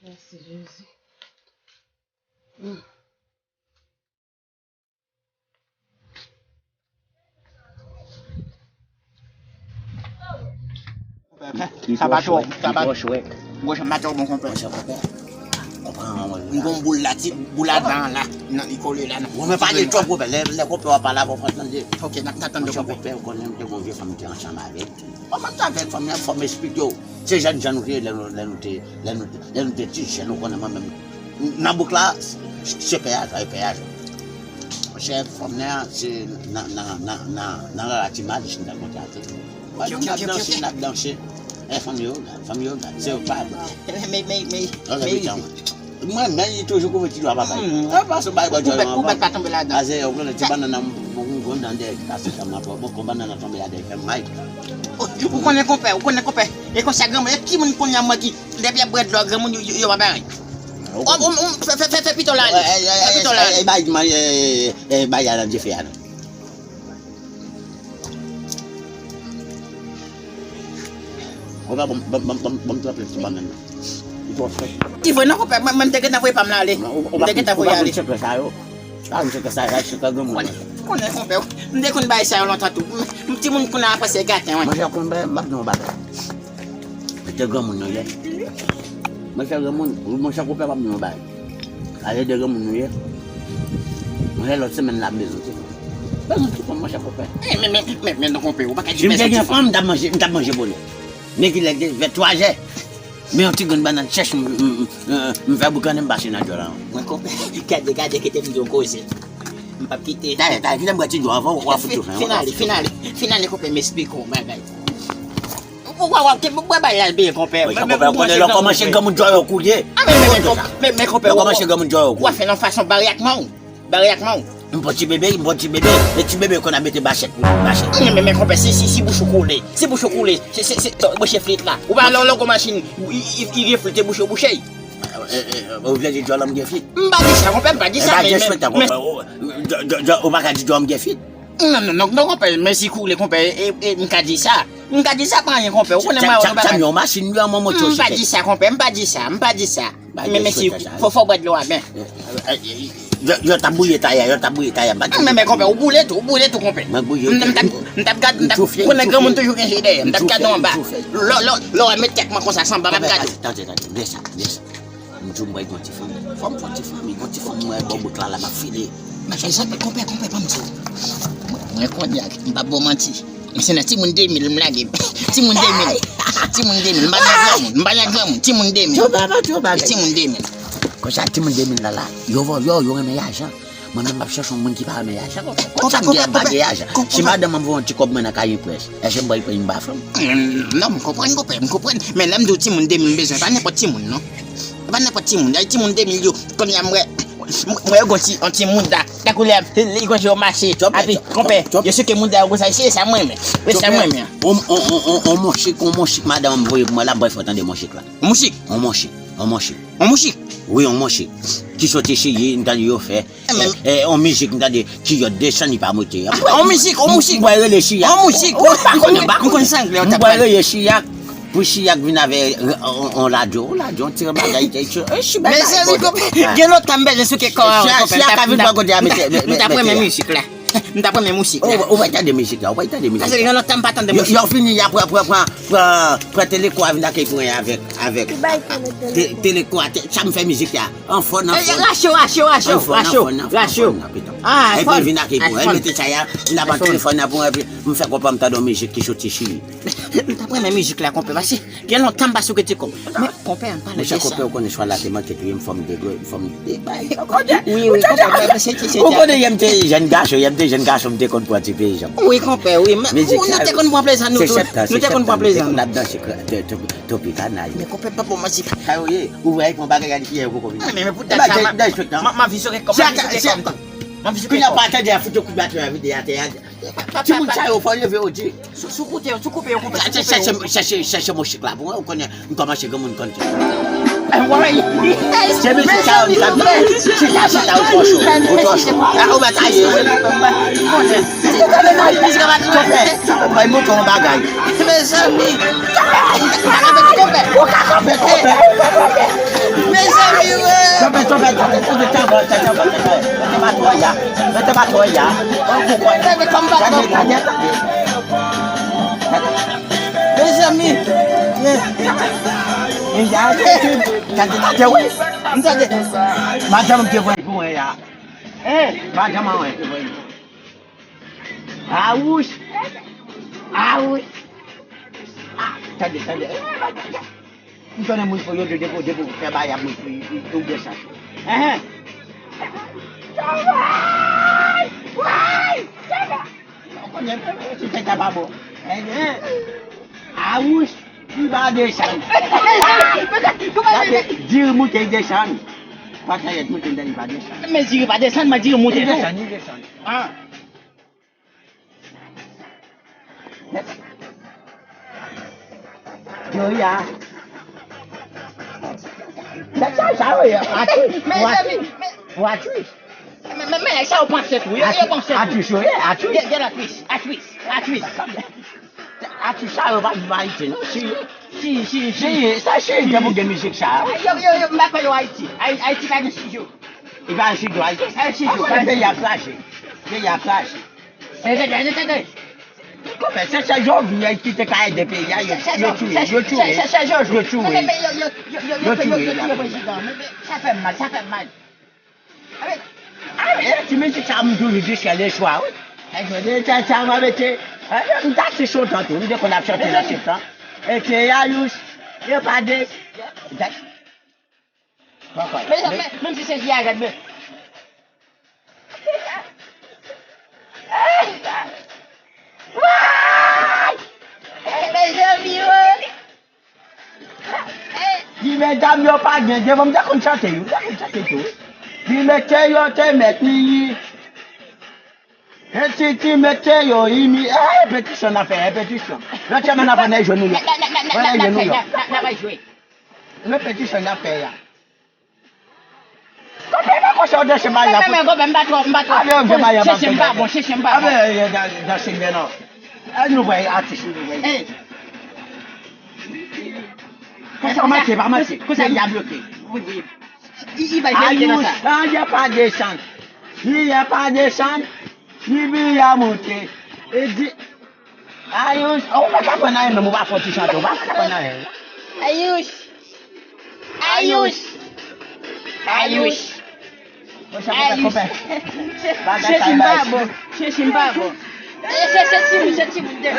Mèsi Jezi. Sa pa twò, sa pa twò chwèk. Gwo jan pa twò bon konpè. Monchè konpè. Konpè an mwen. M gon boul la, ti boul a dan la. Nan li kole la nan. Ou men pale twòp konpè. Lè, lè konpè w ap pale avè w fò tande. Ok, n ap, n ap tande konpè. Monchè konpè, ou konnen m te gon vye fanm m te ansanm avè l. Kòman t avèk fanm nan, fanm esplik yo. Se jèn jan nou te ye lè nou, lè nou te, lè nou, lè nou te ti jèn, ou konnen mwen menm. Nan bouk la, se pèyaj, se pèyaj. Monchè, fanm nan, se nan, nan, nan, nan, nan rara ti malis m t ap monte atè. Mwen, m t ap danse, m t ap danse. E fanm yo, fanm yo, se yo pa. Men, men, men, men. Mwen, men, li toujou kouvèti dwa papa. E pa sou bay bò djòl. Ou pa tonbe ladan. Azè, ou konnen ti bannann nan, bon, bon, bon, nan dèyè, ki pase sa, mwen, bon, bon, bannann nan tonbe la dèyè, fè may. Ou konnen konpè, ou konnen konpè. E konsa, granmoun, e ki moun kounye a mwen ki, depi ap bwè dlo, granmoun, yo, yo, yo pa bay. O, o, o, fè, fè, fè, fè pito la ale. Fè pito la ale. E, e, e, bay, bay, e, e, bay a nan dife a, non. Ou pa ban m, ban m, ban m, ban m, ban m tranpe ti bannann nan. Li twò frèt. Li vre non, konpè, mwen, mwen, m te gentan voye pa m la ale. M te gentan voye ale. Ou pa konn sekrè sa yo. Ou pa konn sekrè sa yo, sekrè granmoun. Konnen, konnen, konpè, m te konn bay sa yo lontan tou. M, m, timoun kounye a panse gaten, wi. Monchè, konpè, m ap di yon bagay. Mete granmoun nou ye. Monchè granmoun, monchè konpè, m ap di yon bagay. Ale de granmoun nou ye. Monchè, lòt semèn la, m bezwen ti fanm. Bezwen ti fanm, monchè konpè. Men, men, men, men, men, non, konpè, ou pa ka di bezwen ti fanm. Si m te gen fanm, m t ap manje, m t ap manje pou li. Men kilè l te vè twa zè. Men yon ti grenn bannann chèch, m, m, m, m, m fè boukannen, m pase nan djòl la. Mwen konpè, gade, gade, kite m di yon koze. M p ap kite. Talè, talè, kite m bwè ti dlo avan, w a fout tou fen. Fin ale, fin ale, fin ale, konpè, m esplike w yon bagay. Ou, ou, ou, ou, ou, bwè bagay la byen, konpè. Monchè konpè, ou konnen lè w kòmanse granmoun djòlè w koulye. A, men, men, men, konpè, men, men, konpè, lè w kòmanse granmoun djòlè w koulye. W a fè nan fason bare ak men w. Bare ak men w. M pran ti bebe, m pran ti bebe. E ti bebe konn ap mete bachèt pou li, bachèt. Men, men, men, konpè, si, si, si bouch ou kole, si bouch ou kole, se, se, se, bouche flit la. Ou pa lè w, lè w gon machin, i, i, i gen flit, e bouche w bouche. E, e, e, ou vle di djòl an m gen flit? M pa di sa, konpè, m pa di sa, men, men, men, ou pa ka di djòl an m gen flit? Non, non, non, non, konpè, men si koule, konpè, e, e, m ka di sa. M ka di sa pa anyen, konpè. Ou konnen mwen, sa m yon machin, wi, an mwen monte. M pa di sa, konpè, m pa di sa, m pa di sa. Men, men si, fò, fò bwè dlo a, men. Yo, yo t ap bouye tayè, yo t ap bouye tayè, m pa di. Men, men, konpè, ou boule tou, ou boule tou, konpè. Mwen bouye. M t ap, m t ap gad, m t ap, konnen granmoun toujou gen je dèyè, m t ap gade anba. Lò, lò, lò, mete tèt mwen konsa, sanba, m ap gade. Tande, tande, lè sa, lè sa. M di w m pral gon ti fanm. Fò m gon ti fanm, gon ti fanm mwen bò bout la, la m ap file. Machè, sa, konpè, konpè, ban m di w. Mwen, mwen kounye a, m p ap ba w manti. Se nan timoun de mil m lage. Timoun de mil. Timoun de mil. M pa nan granmoun, m pa nan granmoun. Timoun de mil. Timoun de mil. Konsa, timoun de mil la, la, yo vòlè, yo renmen lajan. Mwen menm m ap chèche yon moun ki pa renmen lajan. Konsa m gen bagay lajan. Si madanm mwen voye yon ti kòb mwen nan Kayen Près, èske m pral pran yon bafon? Non, m konprann, konpè, m konprann. Men lè m di w timoun de mil m bezwen, pa nenpòt timoun, non. Pa nenpòt timoun. Dayè timoun de mil yo, kounye a m wè, m wè yo gon ti, yon ti mouda. Tankou lè li konn yo mache. Epi, konpè, yo souke mouda yo konsa, se sa m renmen. Se sa m renmen. On, on, on, on, on monchik, on monchik madanm mwen voye pou mwen la, bòy fò tande monchik la. On monchik? On monchik, on monchik. On monchik? Wi, on monchik. Ki soti Chili, m tande yo fè. E, e, on mizik, m tande, ki yo desann, li pa monte. Apa, on mizik, on mizik. M pral rele Chiyak. On mizik. Ou pa konnen, m konn sangle, ou t ap pale. M pral rele Chiyak. Pou Chiyak vin avè, e, on, on radyo. On radyo, on ti bagay, ti, ti, e, si bagay. Mezanmi, konpè, gen lontan m bezwen souke kò a, konpè. Chiyak ka vin bò kote a, mete, mete, m t ap renmen mizik la. M t ap renmen mizik la. Ou pa tande mizik la, ou pa tande mizik la. Paske gen lontan m pa tande mizik. Yo fini, y a pran, pran, pran, pran, pran Teleko a vin ak pou mwen avèk, avèk. Teleko a, sa m fè mizik la. Anfòn, anfòn. Racho, racho, racho, racho, racho. Ah, epi vin ak pou mwen, mete sa a, vin ap telefòn nan pou mwen, epi m fè konprann m tande yon mizik ki soti Chili. M t ap renmen mizik la, konpè, paske gen lontan m pa sou Kretiko. Men, konpè, an pale de sa. Monchè, konpè, ou konnen swa la te manke kriye m, fò m degre, fò m debay. Wi, wi, konpè, men se, se, se, ou konnen, yè m te jèn gason, yè m te jèn gason, m te konn pran ti peyizan. Wi, konpè, wi, men nou te konn pran plezi nou tou. Nou te konn pran plezi nou. N ap danse Tropicana. Men konpè, pa bon manti. Sa yo ye, ou wè, yon bagay a di ki yè yo poko vini. Men, men pou dat sa, m ap vizore kòm, m ap vizore kòm tou. M ap vizore kòm. Kounye a pa tande a fout yo kout batri a vide atè a. Timoun sa yo fò leve yo di. Sou, sou koute yo, sou koupe yo, koupe, sou koupe yo. Chèche, chèche, chèche mouchik la pou mwen, ou konnen, m kòmanse granmoun konn tou. Anmwey! Se mizik sa yo m t ap di. Chita, chita, ou twò cho, ou twò cho. A, ou mèt aji, wi. Ou mèt aji. Konpè, bay mouton yon bagay. Mezanmi! Ou ka kanpe, konpè. Mezanmi, wi! Kanpe, kanpe, kanpe, kanpe, kanpe, kanpe, kanpe, kanpe. Mete pa twò ya. Mete pa twò ya. Gade, gade, gade. Mezanmi. Gade, gade, wi. M tande. Madanm te voye pou mwen ya. Madanm an mwen te voye. Awouch. Awouch. Ah, tande, tande. M konnen moun pou yo de depo, depo fè bay ap moun pou yo gen chans. Enhen. Travay! Way! Ou konnen si tèt la pa bon. Enhen. Awouch, li pa desann. Gade, diri moute, li desann. Patayèt moute, li pa desann. Men diri pa desann, men diri moute tou. Li desann, li desann. Ah. Yo, ya. Sa, sa, sa, yo, ya. Atris. Mezanmi, men, atris. Men, men, men, sa yo panse tou. Yo, yo panse tou. Atris, yo, ya, atris. Gen, gen atris, atris, atris. Atris, sa, yo pa viv Ayiti, non. Si, si, si, si. Si, sa, si, gen pou gen mizik, sa. Yo, yo, yo, m pa kwè yo Ayiti. Ay-, Ayiti pa gen studio. Li pa gen studio, Ayiti. Ay, studio. Paske peyi a krache. Peyi a krache. Tande, tande, tande. Konpè, se, se Jovenel ki te ka ede peyi a, yo, yo touye, yo touye, yo touye. Yo touye. Yo prezidan. Sa fè m mal, sa fè m mal. Amen. Amen. Ti mizik sa m toujou di se le swa, wi. Sa, sa, sa, m a mete, m ta si chontan tou, m te konn ap chante nan chontan. E ke Ayouch, yo pa de. Mezanmi, men, menm si se vye a rèd, men. Mezanmi, wi. Di medam yo pa gen, devan m te konn chante, wi, m te konn chante tou. Di mete yo te mèt ni. E si ti mete yo imi, e repetisyon n ap fè, repetisyon. Lòt semèn n ap fè nan Jwe Nouyòk. N ap jwe. Repetisyon n ap fè a. Konpè, men konsa w danse bal la. Men, men, konpè, m pa twò, m pa twò. Ale, w vye bal la, chèche m pa bon, chèche m pa bon. Ale, danse byen non. E nou wè atis nou wè. Konsa pa mache, pa mache. Konsa y a bloke. Wi, wi. Li, li bay verite nan sa. Ayouch, chanje pa desann. Li pa desann. Li byen monte. E di, Ayouch, ou pa ka pran anyen menm, ou pa fè ti chante, ou pa ka pran anyen. Ayouch. Ayouch. Ayouch. Ayouch. Chèche m pa bon. Chèche m pa bon. E se, se timoun, se timoun de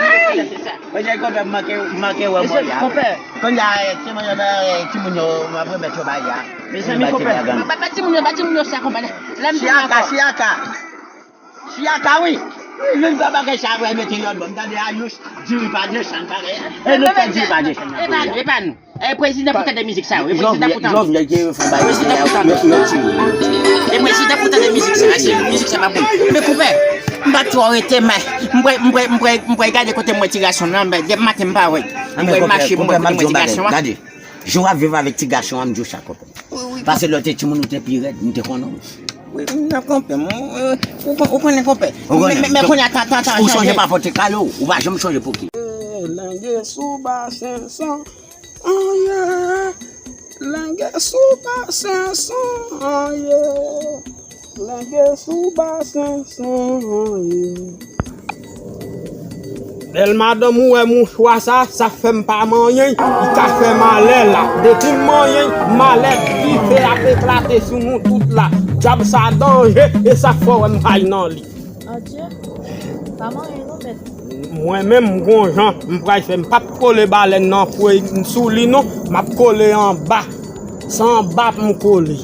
se sa. Mwen, jè konpè, m manke, m manke wè bò ya. Konpè. Konn ya, eh, timoun yo, eh, timoun yo, m ap remèt yo bay ya. Mezanmi, konpè. Ba, ba, ba timoun yo, ba timoun yo sa, konpè. Lè m di ankò. Chiyaka, chiyaka. Chiyaka, wi. Wi, vin fè bagay sa, vre, mete lòt bò. M tande Ayouch, diri pa desann, bagay. E nou fè diri pa desann. E pa nou, e pa nou. E prezidan pou tande mizik sa, wi. E prezidan pou tande. Jovenel te fè bagay, yo, yo tiye. E prezidan pou tande mizik sa, se mizik sa pa bon. Men konpè, m pa twò rete, men m pral, m pral, m pral, m pral gade kote m wè ti gason nan, men depi maten m pa wè. M pral mache, m wè kote m wè ti gason an. Gade. Jan w ap viv avèk ti gason an, m di w sa, konpè. Wi, wi, paske lè w te timoun, ou te pi rèd, m te konnen w. Wi, m nan konpè, m, ou, ou, ou konnen konpè. Ou konnen. Men, men, men kounye a, tan, tan, tan chanje. Ou sonje pa pote kale w, ou pa janm sonje pou ki. Lenge sou basen san, oh yeah. Lenge sou basen san, oh yeah. Lenge sou basen san anyen. Bèl madanm, ou wè mouchwa sa, sa fè m pa manyen, li ka fè malè la. Depi m manyen, malè dife ap eklate sou nou tout la. Dyab sa danje, e sa fè w wè m pa nan li. Adye, pa manyen non, mèt. Mwen menm, m gon jan m pral fè, m p ap kole balèn nan fwe sou li non, m ap kole anba. Se anba pou m kole.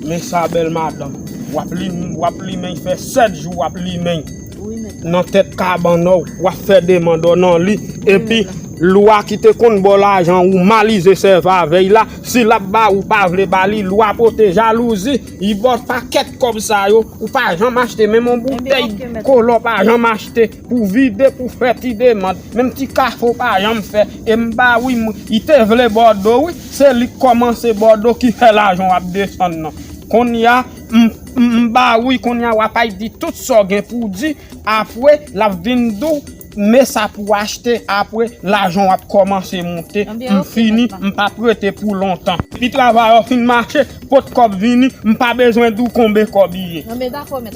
Men sa bèl madanm. W ap li, w ap limen, fè sèt jou w ap limen. Wi, mèt la. Nan tèt kabann w, w ap fè demann w nan li. Wi, epi, mèt la. Lwa ki te konn ba w lajan ou malize sèvi avè l la, si l ap ba ou pa vle ba li, lwa pote jalouzi, li ba w pakèt kòb sa yo, ou pa janm achte menm yon boutèy kola w pa janm achte. Pou vide, pou fè ti demann. Menm ti kafe w pa janm fè. E m ba wi, m, li te vle bòdo wi. Se li k kòmanse bòdo ki fè lajan w ap desann nan. Kounye a, m, m, m ba wi, kounye a w ap al di tout sa w gen pou di. Apre, l ap vin di w, men sa pou w achte. Apre, lajan w ap kòmanse monte. M fini, m p ap rete pou lontan. Epi travay ou fin mache, pot kòb vini, m pa bezwen di w konbe kòb li ye.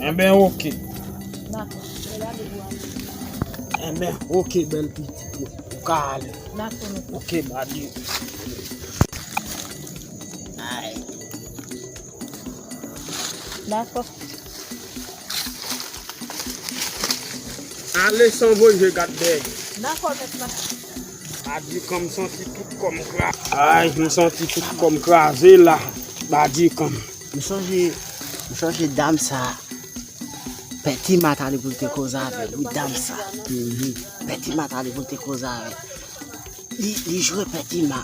Enben, oke. Dakò. Enben, oke, bèl pitit. Ou ka ale. Dakò, mèt. Oke, badi. Ay. Dakò. Ale san voye je gad dèyè. Dakò, mèt la. Badi kan m santi tout kò m kraze. Ay, m santi tout kò m kraze la. Badi kan m. M sonje, m sonje dam sa. Pè Tima t ale pou l te koze avè l, wi, dam sa. Mhm. Pè Tima t ale pou l te koze avè l. Li, li jwe Pè Tima.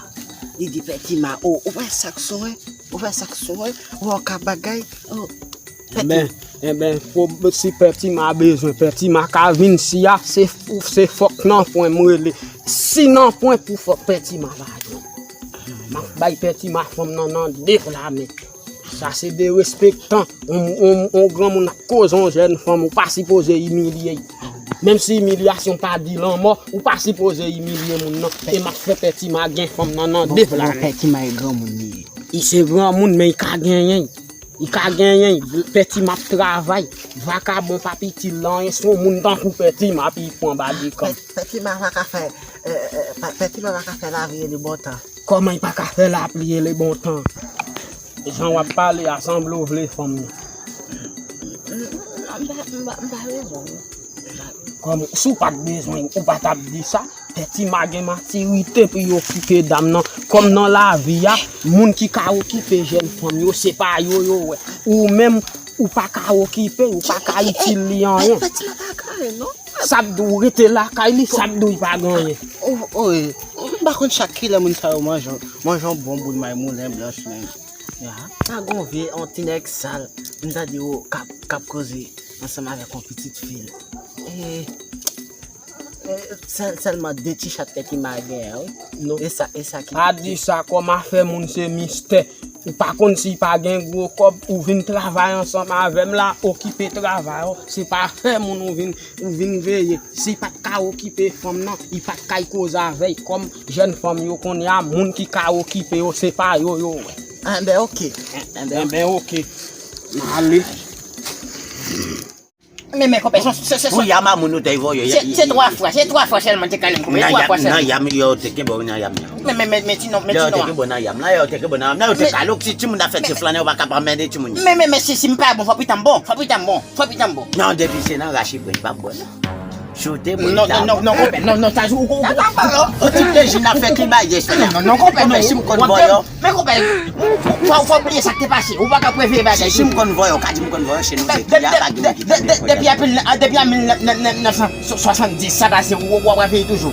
Li di Pè Tima, o, ou wè sa k sou mwen? Ou wè sa k sou mwen? Ou wè w ka bagay? O, Pè Tima. Enben, enben, fò, si Pè Tima bezwen, Pè Tima ka vin si a, se, se fòk nan pwen m rele. Si nan pwen pou fòk Pè Tima pa jwenn. M ap bay Pè Tima fanm nan nan de pla men. Sa se derespektan. On, on, on granmoun ap koze on jèn fanm, ou pa sipoze imilye l. Menm si imilyasyon pa di lanmò, ou pa sipoze imilye moun nan. E m ap fè Pè Tima gen fanm nan nan de pla men. Pè Tima e granmoun li ye. Li se granmoun, men li ka genyen. Li ka genyen. Pè Tima ap travay. Vakabon p ap itil l anyen. Se yon moun tankou Pè Tima ap pran badi kan. Pè, Pè Tima pa ka fè, eh, eh, Pè, Pè Tima pa ka fè lapli e le bon tan. Kòman li pa ka fè lapli e le bon tan? Jan w ap pale a, sanble w vle fanm nan. M pa, m pa, m pa bezwen l. Kòm si w pa t bezwen l, ou pa t ap di sa. Pè Tima gen matirite pou l okipe dam nan. Kòm nan lavi a, moun ki ka okipe jèn fanm yo, se pa yo yo wè. Ou menm, ou pa ka okipe, ou pa ka itil li anyen. Pè Tima pa ka anyen, non. Sa ap di w rete lakay li, sa ap di w li pa gen anyen. O, o, e, m pa konn chak kilè moun sa yo manje, manje yon bon boul may moulen blanch menm. Ya. Pa gon vye, on ti nèg sal, m tande yo k ap, k ap koze ansanm avèk on pitit fi l. E, e, sèl, sèlman de ti chat Pè Tima genyen, wi. Non. E sa, e sa ki. Pa di sa, kòm afè moun se mistè. Ou pa konn si pa gen gwo kòb, ou vin travay ansanm avè m la, okipe travay ou. Se pa afè moun ou vin, ou vin veye. Si pa t ka okipe fanm nan, li pa t kay koze avè l. Kòm jèn fanm yo kounye a, moun ki ka okipe yo, se pa yo, yo wè. Enben, oke. Enben, enben, oke. M ale. Men, men, konpè, se, se, se, se, Pou yam a moun ou te voye, se, se twa fwa, se twa fwa sèlman te kale m, konpè, se twa fwa sèlman. Nan yam, yo te kenbe w nan yam nan. Men, men, men, men, ti non, men, ti non. Yo te kenbe w nan yam nan, yo te kenbe w nan yam nan, yo te kale w, si timoun ap fè ti flannen, ou pa ka pa mède timoun yo. Men, men, men, si, si m pa bon, fò pitan m bon, fò pitan m bon, fò pitan m bon. Non, depi se nan rachi pwen, pa bon, non. Choute mwen. Non, non, non, non, konpè, non, non, sa, ou, ou, ou, ou, ou, ti plezi n ap fè ki bay, yes. Non, non, non, konpè, non, si m konn voye w. Men konpè, fò, fò bliye sa k te pase. Ou pa ka preveye bagay. Si m konn voye w, ka di m konn voye w, se nou de ki a pa gen moun ki konn voye w. Depi april, depi an mil nèf san swasanndis, sa pase, ou, ou, ou ap reveye toujou.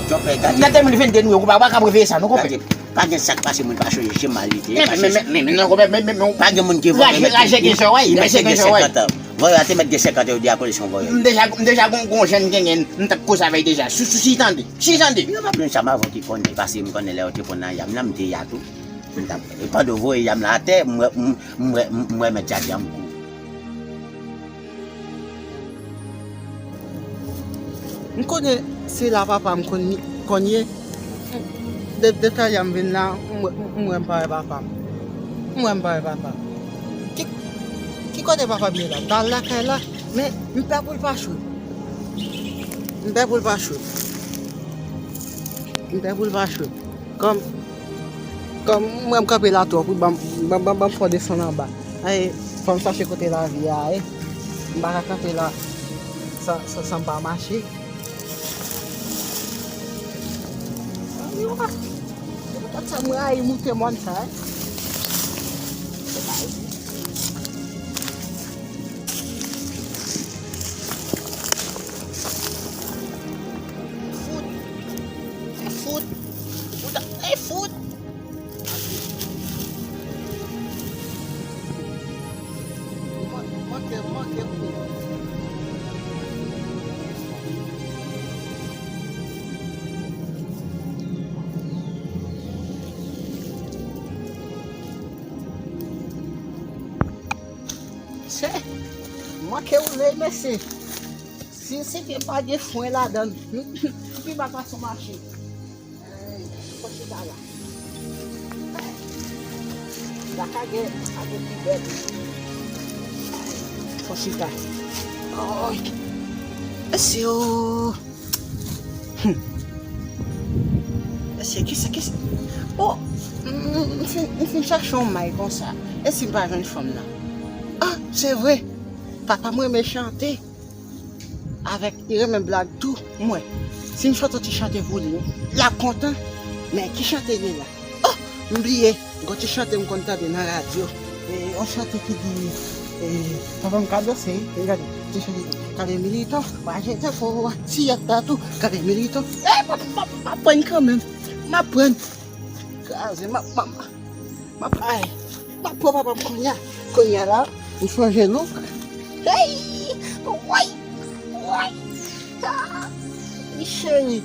Nan de mil vennde nou ye, ou pa, ou pa ka preveye sa, non, konpè. Pa gen sa k pase, moun pa chonje, se mal li te ye. Men, men, men, men, men, non, konpè, men, men, men, pa gen moun ki voye, raje, raje gen jan, wi, raje gen jan, wi. Voye a te mèt gen senkant an, yo di a kote se yon voye. M deja, m deja gon, gon jèn genyen, m t ap koze avè l deja. Sou, sou, si tande, si tande. Yo pa bliye sa, m avè w ki konnen, paske m konnen lè yo te pran nan yam nan, m te ya tou. M t ap, pandan w voye yam la atè, m wè, m, m wè, m, m wè mèt jardin an m kou. M konnen se la papa m konn, konn ye. De, de talè m vin la, m wè, m wè m pa wè papa m. M wè m pa wè papa m. Ki, ki kote papa m ye la? M t al lakay la, men m pè pou l pa chwe. M pè pou l pa chwe. M pè pou l pa chwe. Kòm, kòm m wè m kanpe la twòp, wi, ban m, ban m, ban m, ban m fè w desann anba. Ay, fò m chache kote lavi a ye. M pa ka kanpe la san, san, san m pa mache. Ann wi, wa. Se poutèt sa mwen rayi moute mòn sa, wi. Fout. Fout. Fout. Ey, fout. Manke, manke kou. Se, manke woule, mesye. Si, si te pa gen fren ladan l, li pi mal pase yon machin. Ey, fò chita la. La ka gen, ka gen pi bèl. Fò chita. Oy. Mesye o. Hmm. Mesye, kisa, kisa? Oh, m, m fin, m fin chache yon may konsa. E si m pa jwenn fanm nan? Ah, se vre. Papa m renmen chante. Avèk, li renmen blag tou, m wè. Si m chante yon ti chante pou li, l ap kontan. Men ki chante li ye la? Oh, m bliye. Gon ti chante m konn tande nan radyo. E, yon chante ki di, e, papa m ka danse, e, gade, ti chante, kale milito, waje te fo, si yèt la tou, kale milito. E, m ap, m ap, m ap pran kanmenm. M ap pran. Kraze, m ap, m ap, m ap, ay, m ap pran papa m kounye a. Kounye a la, m chanje look. Hey! Woy! Woy! Ah! Cheri!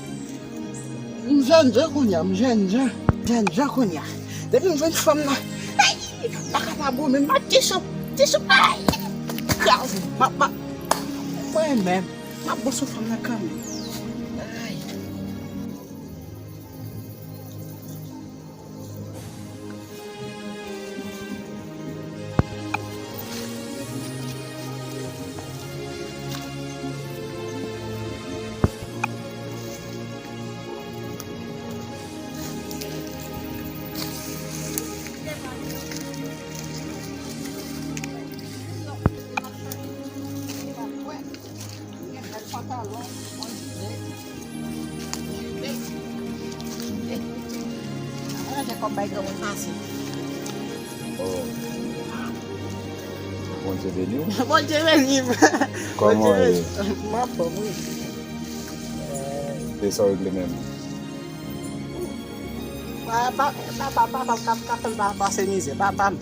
M jènjan kounye a, m jènjan. Jènjan kounye a. Depi m jwenn fanm nan, ay! M pa ka pa bon, men m ap ti sou, ti sou, ay! Kraze, m ap, m ap, mwen menm, m ap bon sou fanm nan kanmenm. Ay! Gen bèl pantalon, yon jile, jile, jile. Mwen te kòm bay granmoun pase. Oh. Bondye beni w. Bondye beni m. Kòman w ye? M anfòm, wi. E sa w regle menm? Pa, pa, pa, pa, pa, pa, ka, ka fè m pa, pase mizè, papa m.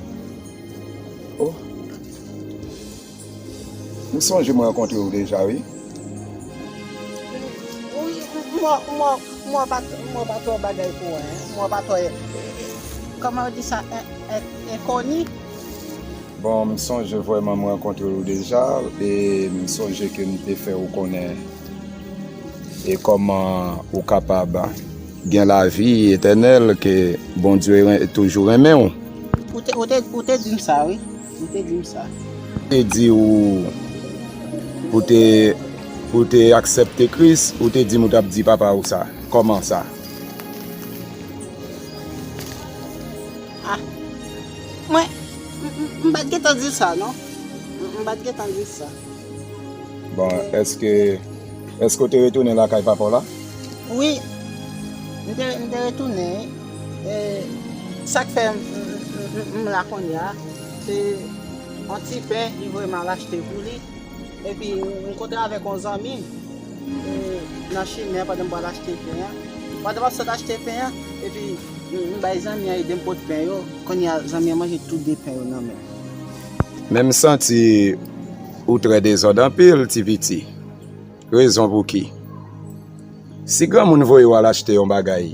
Oh. M sonje m rankontre w deja, wi. Wi, m, m, m, m pa, m pa twò bagay pou wè, en. M pa twò, kòman yo di sa, en, en, enkoni? Bon, m sonje vrèman m rankontre w deja, e m sonje ke m te fè w konnen e kòman ou kapab gen lavi etènèl ke Bondye ren-, toujou renmen w. Ou te, ou te, ou te di m sa, wi. Ou te di m sa. Te di w, ou te, ou te aksepte Kris, ou te di m ou t ap di papa w sa. Kòman sa? Ah. Mwen, m, m, m pa t gentan di sa, non. M, m pa t gentan di sa. Bon, èske, èske w te retounen lakay papa w la? Wi, m te, m te retounen, wi. E, sa k fè m, m, m, m, m la kounye a, se yon ti pen, li voye m al achte pou li. Epi, m kontre avèk yon zanmi, e, nan chimen an pandan m pral achte pen an. Pandan m ap sot achte pen an, epi, m, m bay zanmi an ede m pot pen yo. Kounye a, zanmi an manje tout de pen yo nan men m. Men m santi ou trè dezòd anpil, ti piti. Rezon pou ki? Si granmoun voye w al achte yon bagay,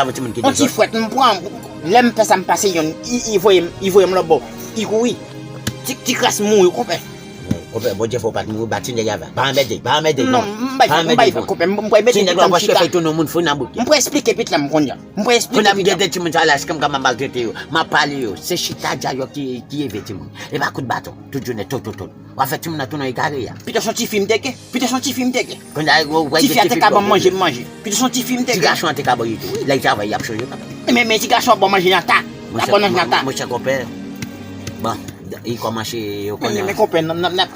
la, yon timoun ki dezòd. On ti fwèt, m pran, lè m fè sa, m pase yonn, i, i voye m, i voye m lòt bò, i kouri. Ti, ti kras mouri, konpè. Konpè, Bondye fè w pa t mouri, ba ti nèg ava. Ba anmède, ba anmède. Non, m bay fè, m bay fè, konpè, m pral mete pitit la, m chita. Ti nèg la w ap chèfè tounen moun foun nan bouk. M pral esplike pitit la, m konn jan. M pral esplike pitit la. Kounye a m gen de timoun sa la, si m ka mal maltrete yo. M ap pale yo. Se chita dja yo ki, ki eve timoun. E pa kout baton. Tout jounen, to, to, to. W ap fè timoun nan tounen egare a. Pito se yon tifi m te gen. Pito se yon tifi m te gen. Kounye a, ou wè gen tifi. Tifi a te ka ban m manje, m manje. Pito se yon tifi m te gen. Ti gason an te ka ban yo tou. Wi, lè y travay, y ap chonje kanmenm. Men, men ti gason an ban manje nan ta. L ap ban manje nan ta. Monchè, konpè. Bon, li kòmanse, yo konnen. Men, men konpè, n ap, n ap,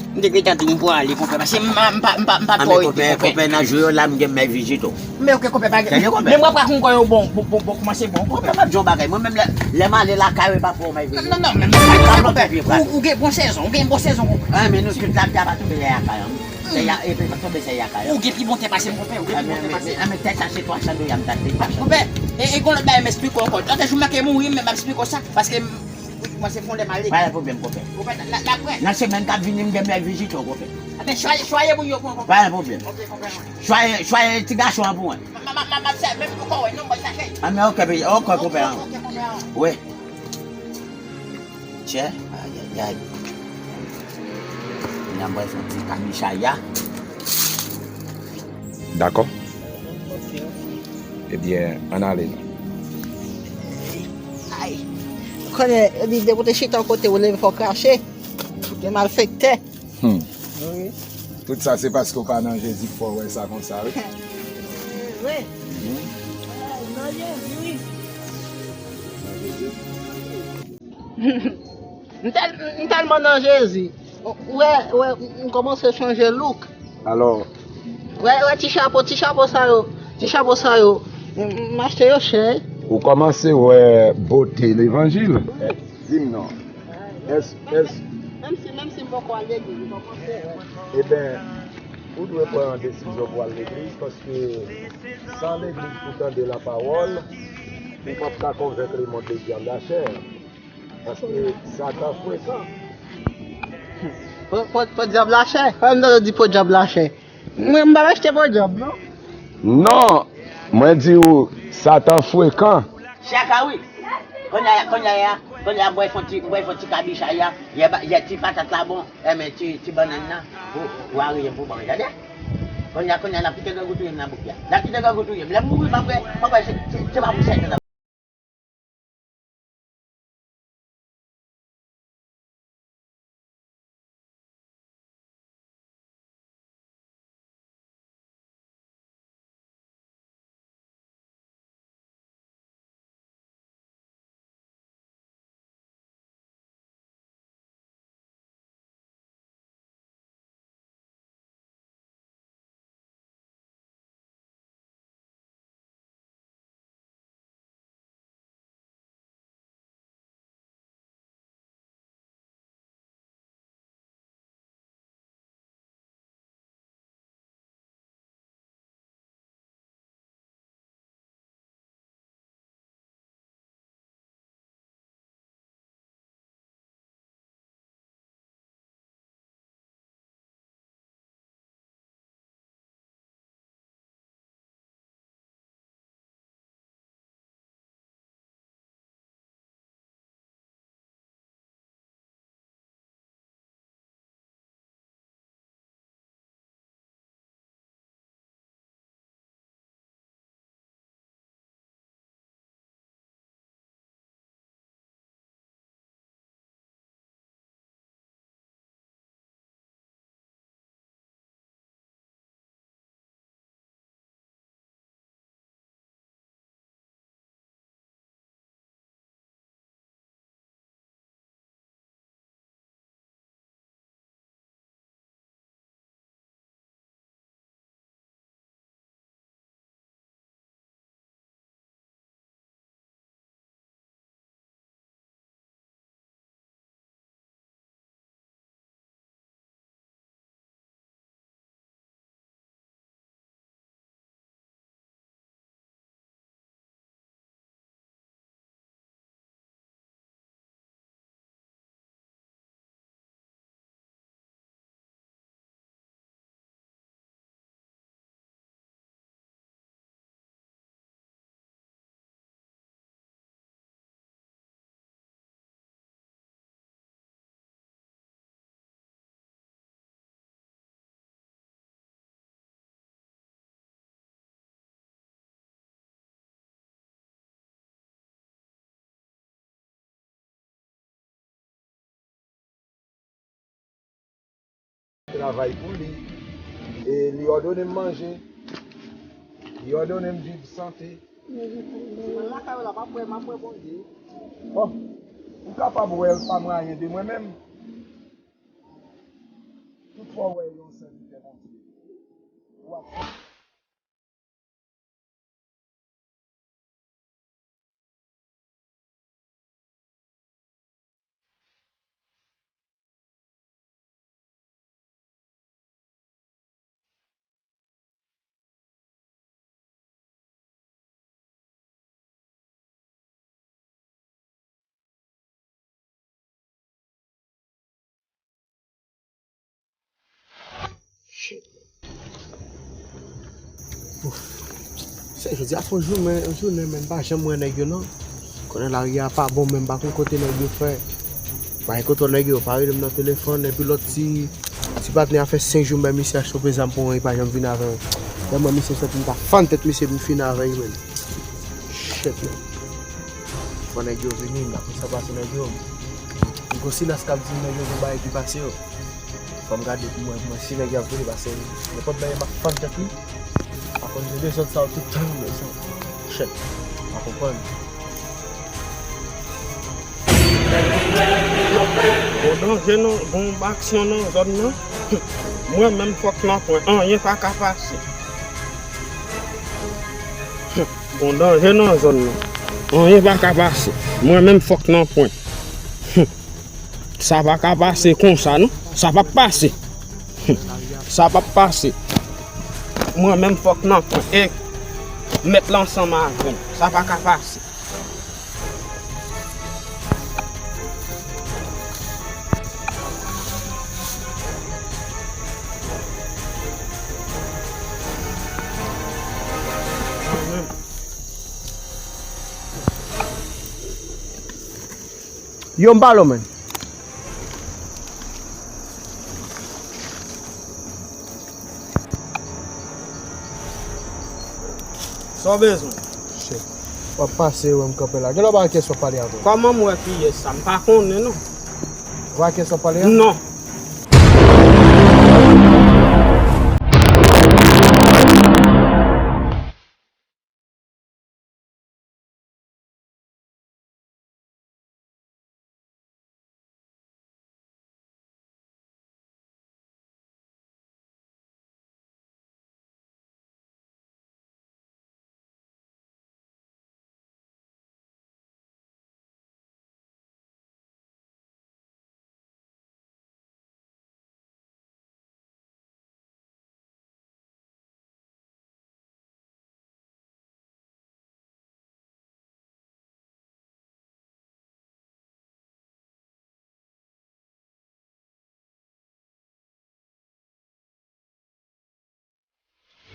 m te gentan di m prale, konpè, paske m pa, m pa, m pa, m pa twò rete, konpè. Konpè, nan jou yo la, m gen mèy vizit ou. Men oke, konpè, pa gen. Tande, konpè. Men mwen pa konn kòman yo bon, bon, bon, bon, kòmanse bon, konpè. Konpè, pa t jan w bagay. Mwen menm, lè, lè m ale lakay ou, e pa pou mèy vizit. Non, non, non, men, men, konpè, ou, ou gen bon sezon, ou gen bon sezon, konpè. Ah, men nou tout la, tè a pa tonbe lè lakay an. Tè a, e pa tonbe, tè a kay an. Ou gen pi bon tè pase m, konpè, ou gen pi bon tè pase m. Ah, men, men, men, men, tè sa se twa san dola m t achte, twa san. Konpè, e, e gon lòt bagay m esplike w ankò. Lòt jou m manke mouri, men m ap esplike w sa, paske m, m kòmanse fè yon lè m ale. Pa gen pwoblèm, konpè. Konpè, la, la, la prè. Nan semèn k ap vini, m gen mèy vizit ou, konpè. Aben, chwaye, chwaye moun yo pou mwen, konpè. Pa gen pwoblèm. Oke, konpè. Chwaye, chwaye ti gason an pou mwen. M, m, m, m, m ap sa, menm pou kò wè, non, m bay chache. Ah, men oke, oke, konpè. Oke, oke, konpè. Wi. Chè, ayayay. N ap bay fè yon ti kabich aya. Dakò. Ebyen, ann ale non. Ay. Ou konnen, yo di depi w te chita yon kote, ou leve fò w krache. Ou te malfektè. Hmm. Wi. Tout sa se paske w pa nan Jezi k fè w wè sa konsa, wi. Wi. Hmm. Nan Jezi, wi. Nan Jezi. M tèl-, m tèlman nan Jezi. Ou wè, ou wè, m kòmanse chanje look. Alò, Wè, wè, ti chapo, ti chapo sa yo, ti chapo sa yo, m, m achte yo chè. Ou kòmanse wè bote levanjil? Di m non. Èske, èske, menm si, menm si m poko al legliz, m kòmanse wè. Eben, ou dwe pran yon desizyon pou al legliz, paske san legliz pou tande lapawòl, ou p ap ka konvenk lemonn de djab lachè. Paske Satan frekan. Po, po, po djab lachè? Kòman m tande di po djab lachè? Mwen, m pa achte po djab, non. Non, mwen di ou, Satan frekan. Chaka, wi. Kounye a, kounye a, kounye a, m pral fè ti, m pral fè ti kabich a, ya, ya, ya, ti patat la bon, enben ti, ti bannann nan, ou, ou ariye m pou ban, tande? Kounye a, kounye a, n ap kite grangou touye m nan bouk la. N ap kite grangou touye m. Lè m mouri, m ap wè, m ap wè, se, se, se pa pou sèten nan. Travay pou li. E li òdone m manje. Li òdone m viv sante. Mwen lakay ou la, m ap wè, m ap wè Bondye. Bon, ou kapab wè l pa mwayen de mwen menm. Tout fwa w wè yon sèvitè Bondye, w ap Ouf. Se jodi a fon jounen, jounen, men m pa janm wè nèg yo non. Konnen lari a pa bon, men m pa konn kote nèg yo fè. M pa gen kontwòl nèg yo, pa rele m nan telefòn, epi lòt ti, ti patnè a fè senk jou m bay misye achte yon zam pou mwen, li pa janm vin avè l. Tèlman misye santi m ta fann tèt misye pou m fini avè l, men. Shit, man. Fò nèg yo vini, m pa konn sa pase nèg yo. M gon silans k ap di m nèg yo gon bagay ki pase yo. Fò m gade pou mwen, pou mwen si nèg y ap vini, pase nenpòt bagay m ap fann tèt li. Akoz de dezòd sa yo tout tan, men sa. Shit. M pa konprann. Gon danje nan, gon aksyon nan zòn nan. Mwen menm fòk nan pwen. Anyen pa ka pase. Gon danje nan zòn nan. Anyen pa ka pase. Mwen menm fòk nan pwen. Sa pa ka pase konsa, non. Sa p ap pase. Sa p ap pase. Mwen menm fòk nan pwen. E mèt la ansanm avè m. Sa pa ka pase. Yo, m pale w, menn. Sa w bezwen? Shit. W ap pase, wè m kanpe la. Gen lè w pa wè kiyès w ap pale avè l. Kòman m wè kiyès sa? M pa konnen, non. W pa wè kiyès w ap pale a? Non.